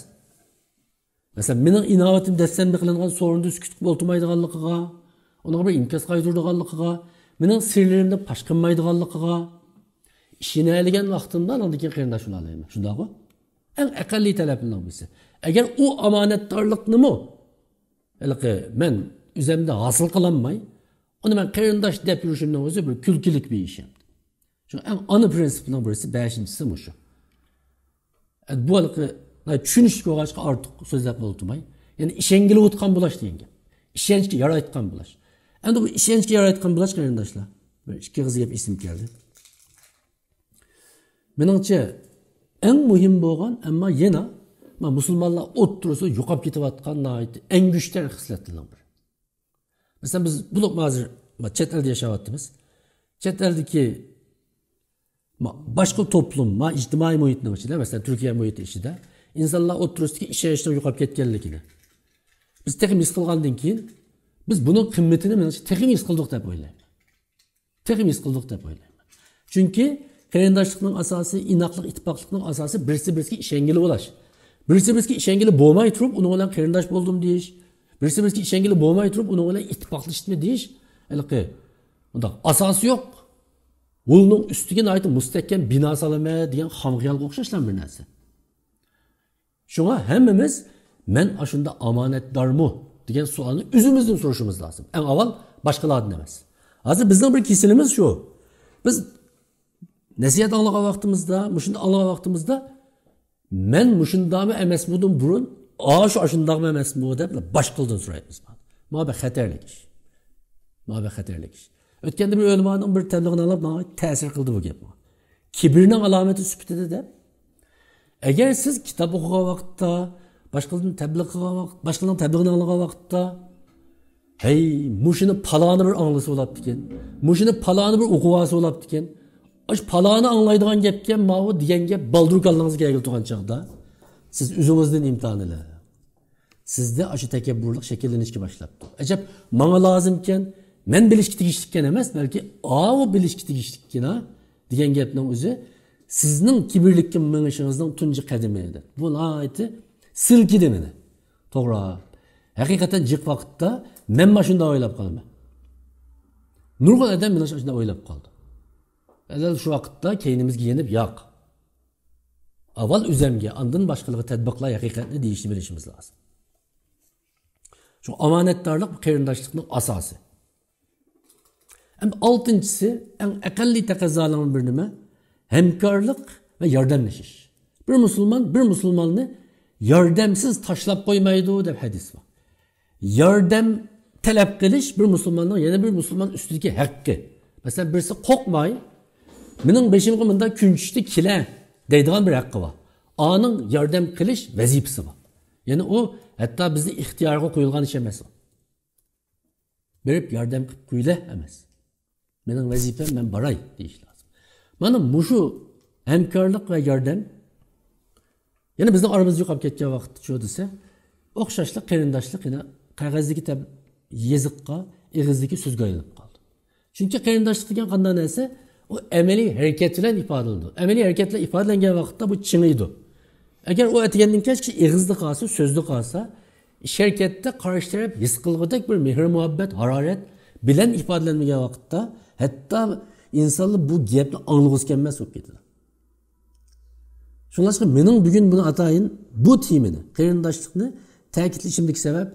مەسىلەن، مېنىڭ ئىناۋىتىم دەستەمدە قىلىنغان سورۇندا سۈكۈت قىلىپ ئولتۇرمايدىغانلىقىغا، ئۇنىڭغا بىر ئىنكاس قايتۇرىدىغانلىقىغا، مېنىڭ سىرلىرىمنى پاش قىلمايدىغانلىقىغا ئىشىنەلىگەن ۋاقتىمدا ئاندىن كېيىن قېرىنداش بولالايمەن. شۇنداققۇ؟ ئەڭ ئەقەللىي تەلەپنىڭ بىرسى. ئەگەر ئۇ ئامانەتدارلىقنىمۇ ھېلىقى مەن ئۆزەمدە ھاسىل قىلالماي، ئۇنى مەن قېرىنداش دەپ يۈرۈشۈمنىڭ ئۆزى بىر كۈلكىلىك بىر ئىش ئەمدى. شۇڭا ئەڭ ئانا پرىنسىپنىڭ بىرسى، بەشىنچىسى مۇشۇ. بۇ ھېلىقى چۈشىنىشلىك بولغاچقا ئارتۇق سۆزلەپ ئولتۇرماي، يەنى ئىشەنگىلى بولىدىغان بولاش دېگەن گەپ. ئىشەنچكە يارايدىغان بولاش. ئەمدى بۇ ئىشەنچكە يارايدىغان بولاش، قېرىنداشلار، بىر ئىككى ئېغىز گەپ ئېسىمگە كەلدى. مېنىڭچە، ئەڭ مۇھىم بولغان، ئەمما يەنە مۇسۇلمانلار ئوتتۇرىسىدا يوقاپ كېتىۋاتقان ناھايىتى ئەڭگۈشتەر خىسلەتلەرنىڭ بىرى. مەسىلەن، بىز بولۇپمۇ ھازىر چەت ئەلدە ياشاۋاتىمىز. چەت ئەلدىكى ما-، باشقا توپلۇم، ما-، ئىجتىمائىي مۇھىتنىڭ ئىچىدە، مەسىلەن، تۈركىيە مۇھىتى ئىچىدە ئىنسانلار ئوتتۇرىسىدىكى ئىشەنچنىڭ يوقاپ كەتكەنلىكىنى بىز تېخىمۇ ھېس قىلغاندىن كېيىن، بىز بۇنىڭ قىممىتىنى، مېنىڭچە، تېخىمۇ ھېس قىلدۇق دەپ ئويلايمەن. تېخىمۇ ھېس قىلدۇق دەپ ئويلايمەن. چۈنكى قېرىنداشلىقنىڭ ئاساسى، ئىناقلىق، ئىتتىپاقلىقنىڭ ئاساسى بىرسى بىرسىگە ئىشەنگىلى بولاش. بىرسى بىرسىگە ئىشەنگىلى بولماي تۇرۇپ، ئۇنىڭ بىلەن قېرىنداش بولدۇم دېيىش. بىرسى بىرسىگە ئىشەنگىلى بولماي تۇرۇپ، ئۇنىڭ بىلەن ئىتتىپاقلىشتىمۇ دېيىش. ھېلىقى، ئۇنداق ئاساسى يوق. ھولنىڭ ئۈستىگە ناھايىتى مۇستەھكەم بىنا سالىمەن دېگەن خام خىيالغا ئوخشاشلا بىر نەرسە. شۇڭا ھەممىمىز، «مەن ئاشۇنداق ئامانەتدارمۇ؟» دېگەن سوئالنى ئۆزىمىزدىن سورىشىمىز لازىم. ئەڭ ئاۋۋال باشقىلاردىن ئەمەس. ھازىر بىزنىڭ بىر كېسىلىمىز شۇ. بىز نەسىھەت ئاڭلىغان ۋاقتىمىزدا، مۇشۇنداق ئاڭلىغان ۋاقتىمىزدا، «مەن مۇشۇنداقمۇ ئەمەسمىدىم بۇرۇن، ئاشۇ ئاشۇنداقمۇ ئەمەسمۇ؟» دەپ باشقىلىدىن سورايمىز. مانا بۇ خەتەرلىك ئىش. مانا بۇ خەتەرلىك ئىش. ئۆتكەندە بىر ئۆلىمانىڭ بىر تەبلىغىنى ئاڭلاپ، ماڭا تەسىر قىلدى بۇ گەپ. كىبىرنىڭ ئالامىتى سۈپىتىدە دەپ، ئەگەر سىز كىتاب ئوقۇغان ۋاقىتتا، باشقىدىن تەبلىغ قىلغان ۋاقىت، باشقىنىڭ تەبلىغىنى ئاڭلىغان ۋاقىتتا، «ھەي، مۇشۇنى پالانى بىر ئاڭلىسا بولاپتىكەن، مۇشۇنى پالانى بىر ئوقۇۋالسا بولاپتىكەن، ئاشۇ پالانى ئاڭلايدىغان گەپكەن ماۋۇ» دېگەن گەپ بالدۇر كاللىڭىزغا كەلگىلى تۇرغان چاغدا، سىز ئۆزىڭىزدىن ئىمتىھان ئېلىڭ. سىزدە ئاشۇ تەكەببۇرلۇق شەكىللىنىشكە باشلاپتۇ. ئەجەب، ماڭا لازىمكەن، مەن بىلىشكە تېگىشلىككەن ئەمەس، بەلكى ئاۋۇ بىلىشكە تېگىشلىككىنا دېگەن گەپنىڭ ئۆزى سىزنىڭ كىبىرلىككە مېڭىشىڭىزنىڭ تۇنجى قەدىمى ئىدى. بۇ ناھايىتى سىلكىدى مېنى. توغرا. ھەقىقەتەن جىق ۋاقىتتا مەنمۇ شۇنداق ئويلاپ قالىمەن. نۇرغۇن ئادەم مېنىڭ شۇنداق ئويلاپ قالدى. ئەلەل شۇ ۋاقىتتا كەينىمىزگە يېنىپ، ياق. ئاۋۋال ئۆزەمگە، ئاندىن باشقىلارغا تەتبىقلاي ھەقىقەتنى دېيىشنى بىلىشىمىز لازىم. شۇ ئامانەتدارلىق بۇ قېرىنداشلىقنىڭ ئاساسى. ئەمدى ئالتىنچىسى، ئەڭ ئەقەللىي تەقەززالارنىڭ بىرى نېمە؟ ھەمكارلىق ۋە ياردەملىشىش. بىر مۇسۇلمان بىر مۇسۇلماننى ياردەمسىز تاشلاپ قويمايدۇ دەپ ھەدىس بار. ياردەم تەلەپ قىلىش بىر مۇسۇلماننىڭ يەنە بىر مۇسۇلمان ئۈستىدىكى ھەققى. مەسىلەن، بىرسى قورقماي، «مېنىڭ بېشىمغا مۇنداق كۈن چۈشتى، كېلە» دەيدىغان بىر ھەققى بار. ئانىڭ ياردەم قىلىش ۋەزىپىسى بار. يەنى ئۇ ھەتتا بىزنى ئىختىيارغا قويۇلغان ئىش ئەمەس ئۇ. «بېرىپ ياردەم قىلىپ قويلە» ئەمەس. «مېنىڭ ۋەزىپەم، مەن باراي» دېيىش لازىم. مانا مۇشۇ ھەمكارلىق ۋە ياردەم يەنە بىزنىڭ ئارىمىزدا يوقاپ كەتكەن ۋاقىتتا شۇ دېسە، ئوخشاشلا قېرىنداشلىق يەنە قەغەزدىكى تەب-، يېزىققا، ئېغىزدىكى سۆزگە ئايلىنىپ قالدى. چۈنكى قېرىنداشلىق دېگەن قانداق نەرسە؟ ئۇ ئەمەلىي ھەرىكەت بىلەن ئىپادىلىنىدۇ. ئەمەلىي ھەرىكەت بىلەن ئىپادىلەنگەن ۋاقىتتا بۇ چىڭىيدۇ. ئەگەر ئۇ ئەتىگەندىن كەچكىچە ئېغىزدا قالسا، سۆزدە قالسا، ئىش ھەرىكەتتە قارشى تەرەپ ھېس قىلغۇدەك بىر مېھىر مۇھەببەت، ھارارەت بىلەن ئىپادىلەنمىگەن ۋاقىتتا، ھەتتا ئىنسانلار بۇ گەپنى ئاڭلىغۇسى كەلمەس بولۇپ كېتىدۇ. شۇڭلاشقا مېنىڭ بۈگۈن بۇنى ئاتايىن بۇ تېمىنى، قېرىنداشلىقنى تەكىتلىشىمدىكى سەۋەب،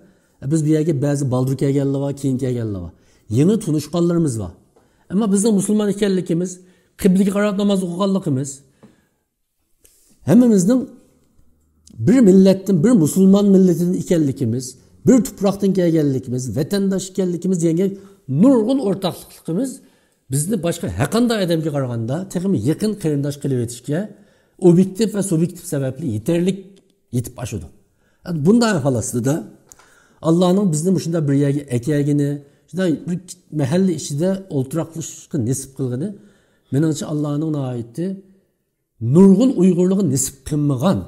بىز بۇ يەرگە بەزى بالدۇر كەلگەنلەر بار، كېيىن كەلگەنلەر بار. يېڭى تونۇشقانلىرىمىز بار. ئەمما بىزنىڭ مۇسۇلمان ئىكەنلىكىمىز، قىبلىگە قاراپ ناماز ئوقۇغانلىقىمىز، ھەممىمىزنىڭ بىر مىللەتتىن، بىر مۇسۇلمان مىللىتىدىن ئىكەنلىكىمىز، بىر تۇپراقتىن كەلگەنلىكىمىز، ۋەتەنداش ئىكەنلىكىمىز دېگەن نۇرغۇن ئورتاقلىقلىقىمىز بىزنى باشقا ھەرقانداق ئادەمگە قارىغاندا تېخىمۇ يېقىن قېرىنداش قىلىۋېتىشكە ئوبيېكتىپ ۋە سۇبيېكتىپ سەۋەبلىك يېتەرلىك يېتىپ ئاشىدۇ. بۇنداق ئەھۋال ئاستىدا ئاللانىڭ بىزنى مۇشۇنداق بىر يەرگە ئەكەلگىنى، شۇنداق بىر مەھەللە ئىچىدە ئولتۇراقلىشىشقا نېسىپ قىلغىنى، مېنىڭچە، ئاللانىڭ ناھايىتى نۇرغۇن ئۇيغۇرلارغا نېسىپ قىلمىغان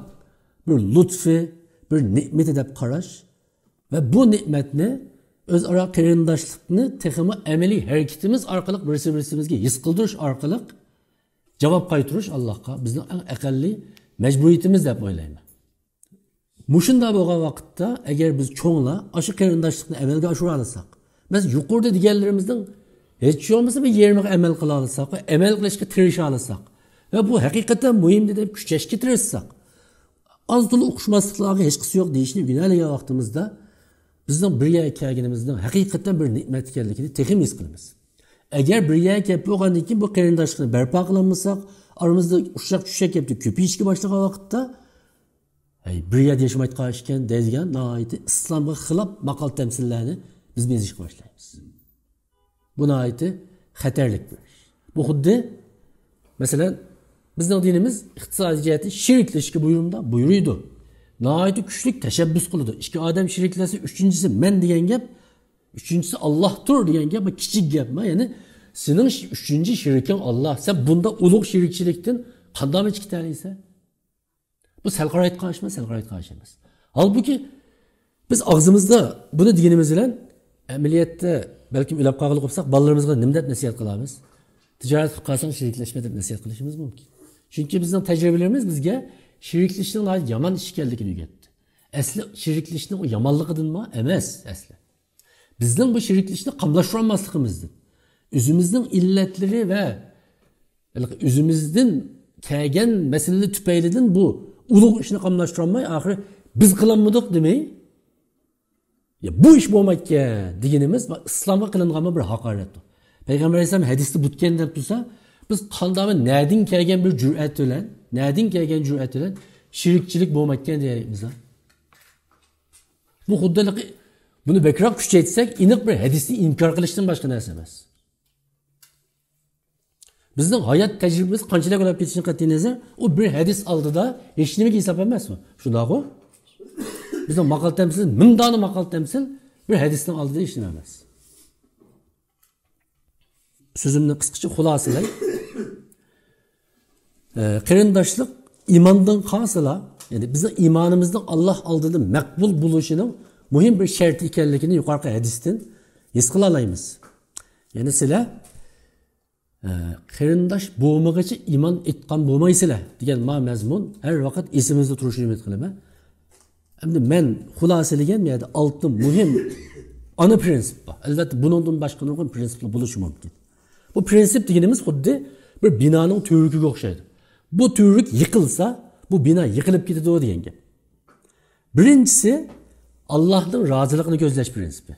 بىر لۇتفى، بىر نېمىتى دەپ قاراش ۋە بۇ نېمەتنى، ئۆزئارا قېرىنداشلىقنى تېخىمۇ ئەمەلىي ھەرىكىتىمىز ئارقىلىق بىرسى-بىرسىمىزگە ھېس قىلدۇرۇش ئارقىلىق جاۋاب قايتۇرۇش ئاللاھقا بىزنىڭ ئەڭ ئەقەللىي مەجبۇرىيىتىمىز دەپ ئويلايمەن. مۇشۇنداق بولغان ۋاقىتتا، ئەگەر بىز چوڭلار ئاشۇ قېرىنداشلىقنى ئەمەلگە ئاشۇرالىساق، مەسىلەن، يۇقىرىدا دېگەنلىرىمىزنىڭ ھېچ بولمىسا بىر يېرىمىغا ئەمەل قىلالىساق ۋە ئەمەل قىلىشقا تىرىشالىساق ۋە بۇ ھەقىقەتەن مۇھىمدى دەپ كۈچەشكە تىرىشساق، ئاز-تولا ئۇقۇشماسلىقلارغا ھېچقىسى يوق دېيىشنى ئۆگىنەلىگەن ۋاقتىمىزدا، بىزنىڭ بىر يەرگە كەلگىنىمىزنىڭ ھەقىقەتەن بىر نېمەت ئىكەنلىكىنى تېخىمۇ ھېس قىلىمىز. ئەگەر بىر يەرگە كەپ بولغاندىن كېيىن بۇ قېرىنداشلىقنى بەرپا قىلالمىساق، ئارىمىزدا ئۇششاق-چۈششەك گەپلەر كۆپىيىشكە باشلىغان ۋاقىتتا، ھەي، بىر يەردە ياشىمايدىغان ئىكەن دەيدىغان ناھايىتى ئىسلامغا خىلاپ ماقال-تەمسىللەرنى بىز يېزىشقا باشلايمىز. بۇ ناھايىتى خەتەرلىك بىر ئىش. بۇ خۇددى، مەسىلەن، بىزنىڭ دىنىمىز ئىقتىسادىي جەھەتتىن شېرىكلىشىشكە بۇيرۇمدا بۇيرۇيدۇ. ناھايىتى كۈچلۈك تەشەببۇس قىلىدۇ. ئىككى ئادەم شېرىكلەشسە، ئۈچىنچىسى مەن دېگەن گەپ، ئۈچىنچىسى ئاللاھتۇر دېگەن گەپ، بۇ كىچىك گەپما. يەنى سېنىڭ ش-، ئۈچىنچى شېرىكىڭ ئاللاھ. سەن بۇنداق ئۇلۇغ شېرىكچىلىكتىن قانداقمۇ چىقىپ كېتەلەيسەن؟ بۇ سەل قارايدىغان ئىشمۇ؟ سەل قارايدىغان ئىش ئەمەس. ھالبۇكى، بىز ئاغزىمىزدا بۇنى دېگىنىمىز بىلەن، ئەمەلىيەتتە بەلكىم ئۆلۈپ قالغىلى قوپساق، بالىلىرىمىزغا نېمە دەپ نەسىھەت قىلىمىز؟ تىجارەت قىلىپ قالساڭ، شېرىكلەشمە دەپ نەسىھەت قىلىشىمىز مۇمكىن. چۈنكى بىزنىڭ تەجرىبىلىرىمىز بىزگە شېرىكلىشىشنىڭ ناھايىتى يامان ئىش ئىكەنلىكىنى ئۆگەتتى. ئەسلى شېرىكلىشىشنىڭ ئۇ يامانلىقىدىنمۇ؟ ئەمەس ئەسلى. بىزنىڭ بۇ شېرىكلىشىشنى قاملاشتۇرالماسلىقىمىزدىن، ئۆزىمىزنىڭ ئىللەتلىرى ۋە ئۆزىمىزدىن كەلگەن مەسىلىلەر تۈپەيلىدىن بۇ ئۇلۇغ ئىشنى قاملاشتۇرالماي، ئاخىرى بىز قىلالمىدۇق دېمەي، يا، بۇ ئىش بولمايدىكەن دېگىنىمىز ئىسلامغا قىلىنغان بىر ھاقارەتتۇر. پەيغەمبەر ئەلەيھىسسالام ھەدىستە بۇتكەن دەپ تۇرسا، بىز قانداق، نەدىن كەلگەن بىر جۈرئەت بىلەن، نەدىن كەلگەن جۈرئەت بىلەن شېرىكچىلىك بولمايدىكەن دەيمىز. بۇ خۇددى بۇنى بەكرەك كۈچەيتسەك، ئېنىق بىر ھەدىسنى ئىنكار قىلىشتىن باشقا نەرسە ئەمەس. بىزنىڭ ھايات تەجرىبىمىز قانچىلىك ئۆتۈپ كېتىشىدىن قەتئىينەزەر، ئۇ بىر ھەدىس ئالدىدا ھېچنېمىگە ھېساب ئەمەسمۇ؟ شۇنداقغۇ؟ بىزنىڭ ماقال تەمسىل، مىڭدانە ماقال تەمسىل بىر ھەدىسنىڭ ئالدىدا ھېچنېمە ئەمەس. سۆزۈمنى قىسقىچە خۇلاسىلەي. ئە، قېرىنداشلىق ئىماندىن قالسىلا، يەنى بىزنىڭ ئىمانىمىزنىڭ ئاللاھ ئالدىدا مەقبۇل بولۇشىنىڭ مۇھىم بىر شەرتى ئىكەنلىكىنى يۇقىرىقى ھەدىستىن ھېس قىلالايمىز. يەنى سىلەر، ئە، قېرىنداش بولمىغىچە ئىمان ئېيتقان بولمايسىلەر دېگەن ما مەزمۇن ھەر ۋاقىت ئېسىمىزدە تۇرۇشىنى ئۈمىد قىلىمەن. ئەمدى مەن خۇلاسىلىگەن بۇ يەردە ئالتە مۇھىم ئانا پرىنسىپ بار. ئەلۋەتتە، بۇنىڭدىن باشقا نۇرغۇن پرىنسىپلار بولۇشى مۇمكىن. بۇ پرىنسىپ دېگىنىمىز خۇددى بىر بىنانىڭ تۈۋرۈكىگە ئوخشايدۇ. بۇ تۈۋرۈك يىقىلسا، بۇ بىنا يىقىلىپ كېتىدۇ دېگەن گەپ. بىرىنچىسى، ئاللاھنىڭ رازىلىقىنى كۆزلەش پرىنسىپى.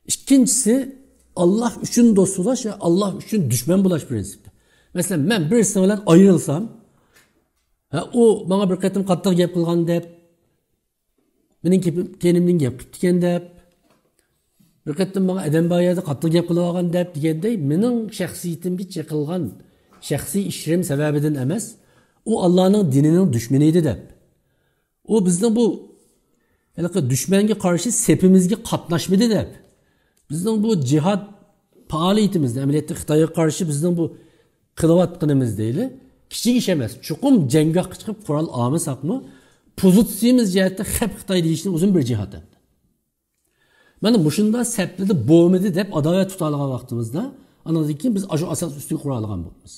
ئىككىنچىسى، ئاللاھ ئۈچۈن دوست بولاش ۋە ئاللاھ ئۈچۈن دۈشمەن بولاش پرىنسىپى. مەسىلەن، مەن بىرسى بىلەن ئايرىلسام، ھە، ئۇ ماڭا بىر قېتىم قاتتىق گەپ قىلغان دەپ، مېنىڭ كېپىم-، كەينىمدىن گەپ قىپتىكەن دەپ، بىر قېتىم ماڭا ئادەم بار يەردە قاتتىق گەپ قىلىۋالغان دەپ دېگەندەك، مېنىڭ شەخسىيىتىمگە چېقىلغان شەخسىي ئىشلىرىم سەۋەبىدىن ئەمەس، ئۇ ئاللانىڭ دىنىنىڭ دۈشمىنى ئىدى دەپ. ئۇ بىزنىڭ بۇ ھېلىقى دۈشمەنگە قارشى سېپىمىزگە قاتناشمىدى دەپ. بىزنىڭ بۇ جىھاد پائالىيىتىمىزنى، ئەمەلىيەتتە خىتايغا قارشى بىزنىڭ بۇ قىلىۋاتقىنىمىز دەيلى، كىچىك ئىش ئەمەس. چوقۇم جەڭگاھقا چىقىپ قورال ئالمىساقمۇ، پوزىتسىيىمىز جەھەتتە خەپ خىتاي دېيىشنىڭ ئۆزىمۇ بىر جىھاد ئەمدى. مانا مۇشۇنداق سەپلىدە بولمىدى دەپ ئاداۋەت تۇتالىغان ۋاقتىمىزدا، ئانىڭدىن كېيىن بىز ئاشۇ ئاساس ئۈستىگە قۇرالىغان بولىمىز.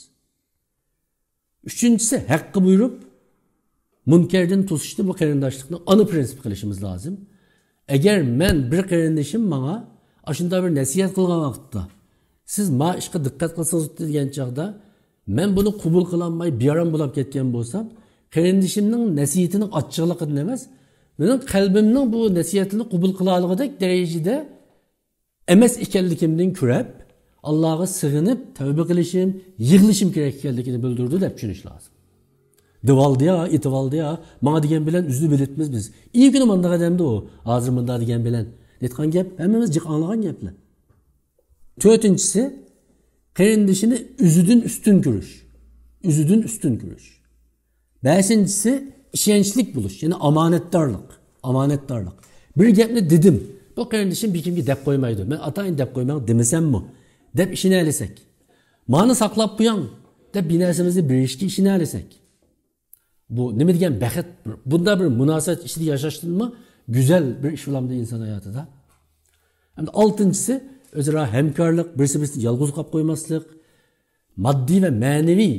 ئۈچىنچىسى، ھەققە بۇيرۇپ، مۇنكەردىن توسۇشنى بۇ قېرىنداشلىقنىڭ ئانا پرىنسىپ قىلىشىمىز لازىم. ئەگەر مەن بىر قېرىندىشىم ماڭا ئاشۇنداق بىر نەسىھەت قىلغان ۋاقىتتا، سىز ما ئىشقا دىققەت قىلسىڭىز دېگەن چاغدا، مەن بۇنى قوبۇل قىلالماي بىئارام بولاپ كەتكەن بولسام، قېرىندىشىمنىڭ نەسىھىتىنىڭ ئاچچىقلىقىدىن ئەمەس، مېنىڭ قەلبىمنىڭ بۇ نەسىھەتنى قوبۇل قىلالىغۇدەك دەرىجىدە ئەمەس ئىكەنلىكىمدىن كۆرەپ، ئاللاغا سىغىنىپ تەۋبە قىلىشىم، يىغلىشىم كېرەك ئىكەنلىكىنى بىلدۈرىدۇ دەپ چۈشىنىش لازىم. دېۋالدى يا، ئېتىۋالدى يا، ماڭا دېگەن بىلەن ئۆزىنى بىلىتمىز بىز. ئى كۈنى مانداق ئادەمدى ئۇ، ھازىر مۇنداق دېگەن بىلەن. ئېيتقان گەپ، ھەممىمىز جىق ئاڭلىغان گەپلەر. تۆتىنچىسى، قېرىندىشىنى ئۆزىدىن ئۈستۈن كۆرۈش. ئۆزىدىن ئۈستۈن كۆرۈش. بەشىنچىسى، ئىشەنچلىك بولۇش، يەنى ئامانەتدارلىق. ئامانەتدارلىق. بىر گەپنى دېدىم، بۇ قېرىندىشىم بېكىمگە دەپ قويمايدۇ، مەن ئاتايىن دەپ قويماڭ دېمىسەممۇ، دەپ ئىشىنەلىسەك. مانا ساقلاپ قويۇڭ، دەپ بىر نەرسىمىزنى بېرىشكە ئىشىنەلىسەك. بۇ نېمە دېگەن بەخت، بۇنداق بىر مۇناسىۋەت ئىچىدە ياشاشتىنمۇ گۈزەل بىر ئىش بولامدۇ ئىنسان ھاياتىدا؟ ھەمدە ئالتىنچىسى، ئۆزئارا ھەمكارلىق، بىرسى بىرسىنى يالغۇز قويۇپ قويماسلىق، ماددىي ۋە مەنىۋى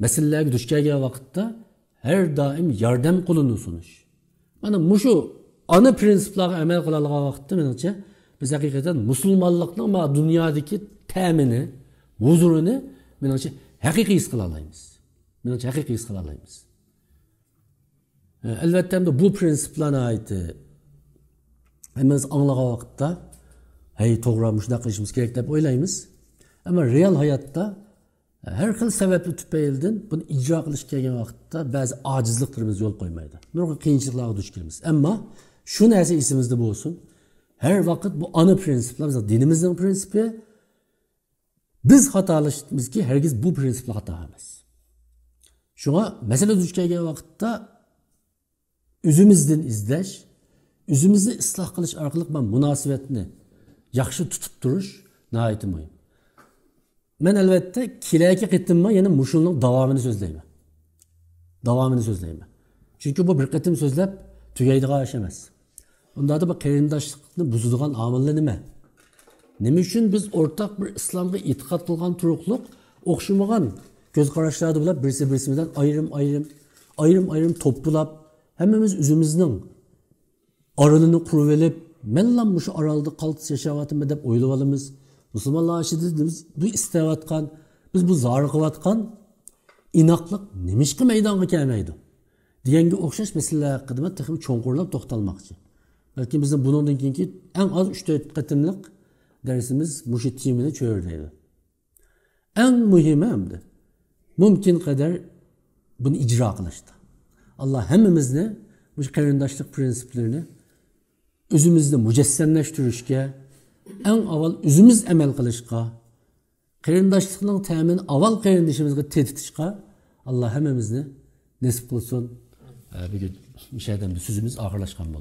مەسىلىلەرگە دۇچ كەلگەن ۋاقىتتا ھەر دائىم ياردەم قولىنى سۇنۇش. مانا مۇشۇ ئانا پرىنسىپلارغا ئەمەل قىلالىغان ۋاقىتتا، مېنىڭچە، بىز ھەقىقەتەن مۇسۇلمانلىقنىڭ مانا دۇنيادىكى تەمىنى، ھۇزۇرىنى، مېنىڭچە، ھەقىقىي ھېس قىلالايمىز. مېنىڭچە، ھەقىقىي ھېس قىلالايمىز. ئەلۋەتتە، ئەمدى بۇ پرىنسىپلار ناھايىتى ھەممىمىز ئاڭلىغان ۋاقىتتا، ھەي، توغرا، مۇشۇنداق قىلىشىمىز كېرەك دەپ ئويلايمىز. ئەمما رېئال ھاياتتا ھەر خىل سەۋەبلەر تۈپەيلىدىن بۇنى ئىجرا قىلىشقا كەلگەن ۋاقىتتا بەزى ئاجىزلىقلىرىمىز يول قويمايدۇ. نۇرغۇن قىيىنچىلىقلارغا دۇچ كېلىمىز. ئەمما شۇ نەرسە ئېسىمىزدە بولسۇن، ھەر ۋاقىت بۇ ئانا پرىنسىپلار، بىزنىڭ دىنىمىزنىڭ پرىنسىپى. بىز خاتالىشىمىزكى، ھەرگىز بۇ پرىنسىپلار خاتا ئەمەس. شۇڭا مەسىلە دۇچ كەلگەن ۋاقىتتا ئۆزىمىزدىن ئىزدەش، ئۆزىمىزنى ئىسلاھ قىلىش ئارقىلىق مۇناسىۋەتنى ياخشى تۇتۇپ تۇرۇش ناھايىتى مۇھىم. مەن ئەلۋەتتە كېلەركى قېتىممۇ يەنە مۇشۇنىڭ داۋامىنى سۆزلەيمەن. داۋامىنى سۆزلەيمەن. چۈنكى بۇ بىر قېتىم سۆزلەپ تۈگەيدىغان ئىش ئەمەس. ئۇنداقتا بۇ قېرىنداشلىقنى بۇزىدىغان ئامىللار نېمە؟ نېمە ئۈچۈن بىز ئورتاق بىر ئىسلامغا ئېتىقاد قىلغان تۇرۇقلۇق ئوخشىمىغان كۆز قاراشلاردا بولۇپ، بىرسى بىرسى بىلەن ئايرىم ئايرىم، ئايرىم ئايرىم توپلاپ، ھەممىمىز ئۆزىمىزنىڭ ئارىلىنى قۇرۇۋېلىپ، مەنلا مۇشۇ ئارالدا قالتىس ياشاۋاتىمەن دەپ ئويلىۋالىمىز. مۇسۇلمانلار ئىچىدە بىز بۇ ئىستەۋاتقان، بىز بۇ زارىقىۋاتقان ئىناقلىق نېمىشقا مەيدانغا كەلمەيدۇ؟ دېگەنگە ئوخشاش مەسىلىلەر ھەققىدە مەن تېخىمۇ چوڭقۇرلاپ توختالماقچى. بەلكىم بىزنىڭ بۇنىڭدىن كېيىنكى ئەڭ ئاز ئۈچ تۆت قېتىملىق دەرسىمىز مۇشۇ تېمىنى چۆرىدەيدۇ. ئەڭ مۇھىمى ئەمدى مۇمكىن قەدەر بۇنى ئىجرا قىلىشتا. ئاللا ھەممىمىزنى مۇشۇ قېرىنداشلىق پرىنسىپلىرىنى ئۆزىمىزدە مۇجەسسەملەشتۈرۈشكە، ئەڭ ئاۋۋال ئۆزىمىز ئەمەل قىلىشقا، قېرىنداشلىقنىڭ تەمىنى ئاۋۋال قېرىندىشىمىزغا تېتىتىشقا ئاللا ھەممىمىزنى نېسىپ قىلسۇن. ئە، بۈگۈن مۇشۇ يەردە سۆزىمىز ئاخىرلاشقان بولدى.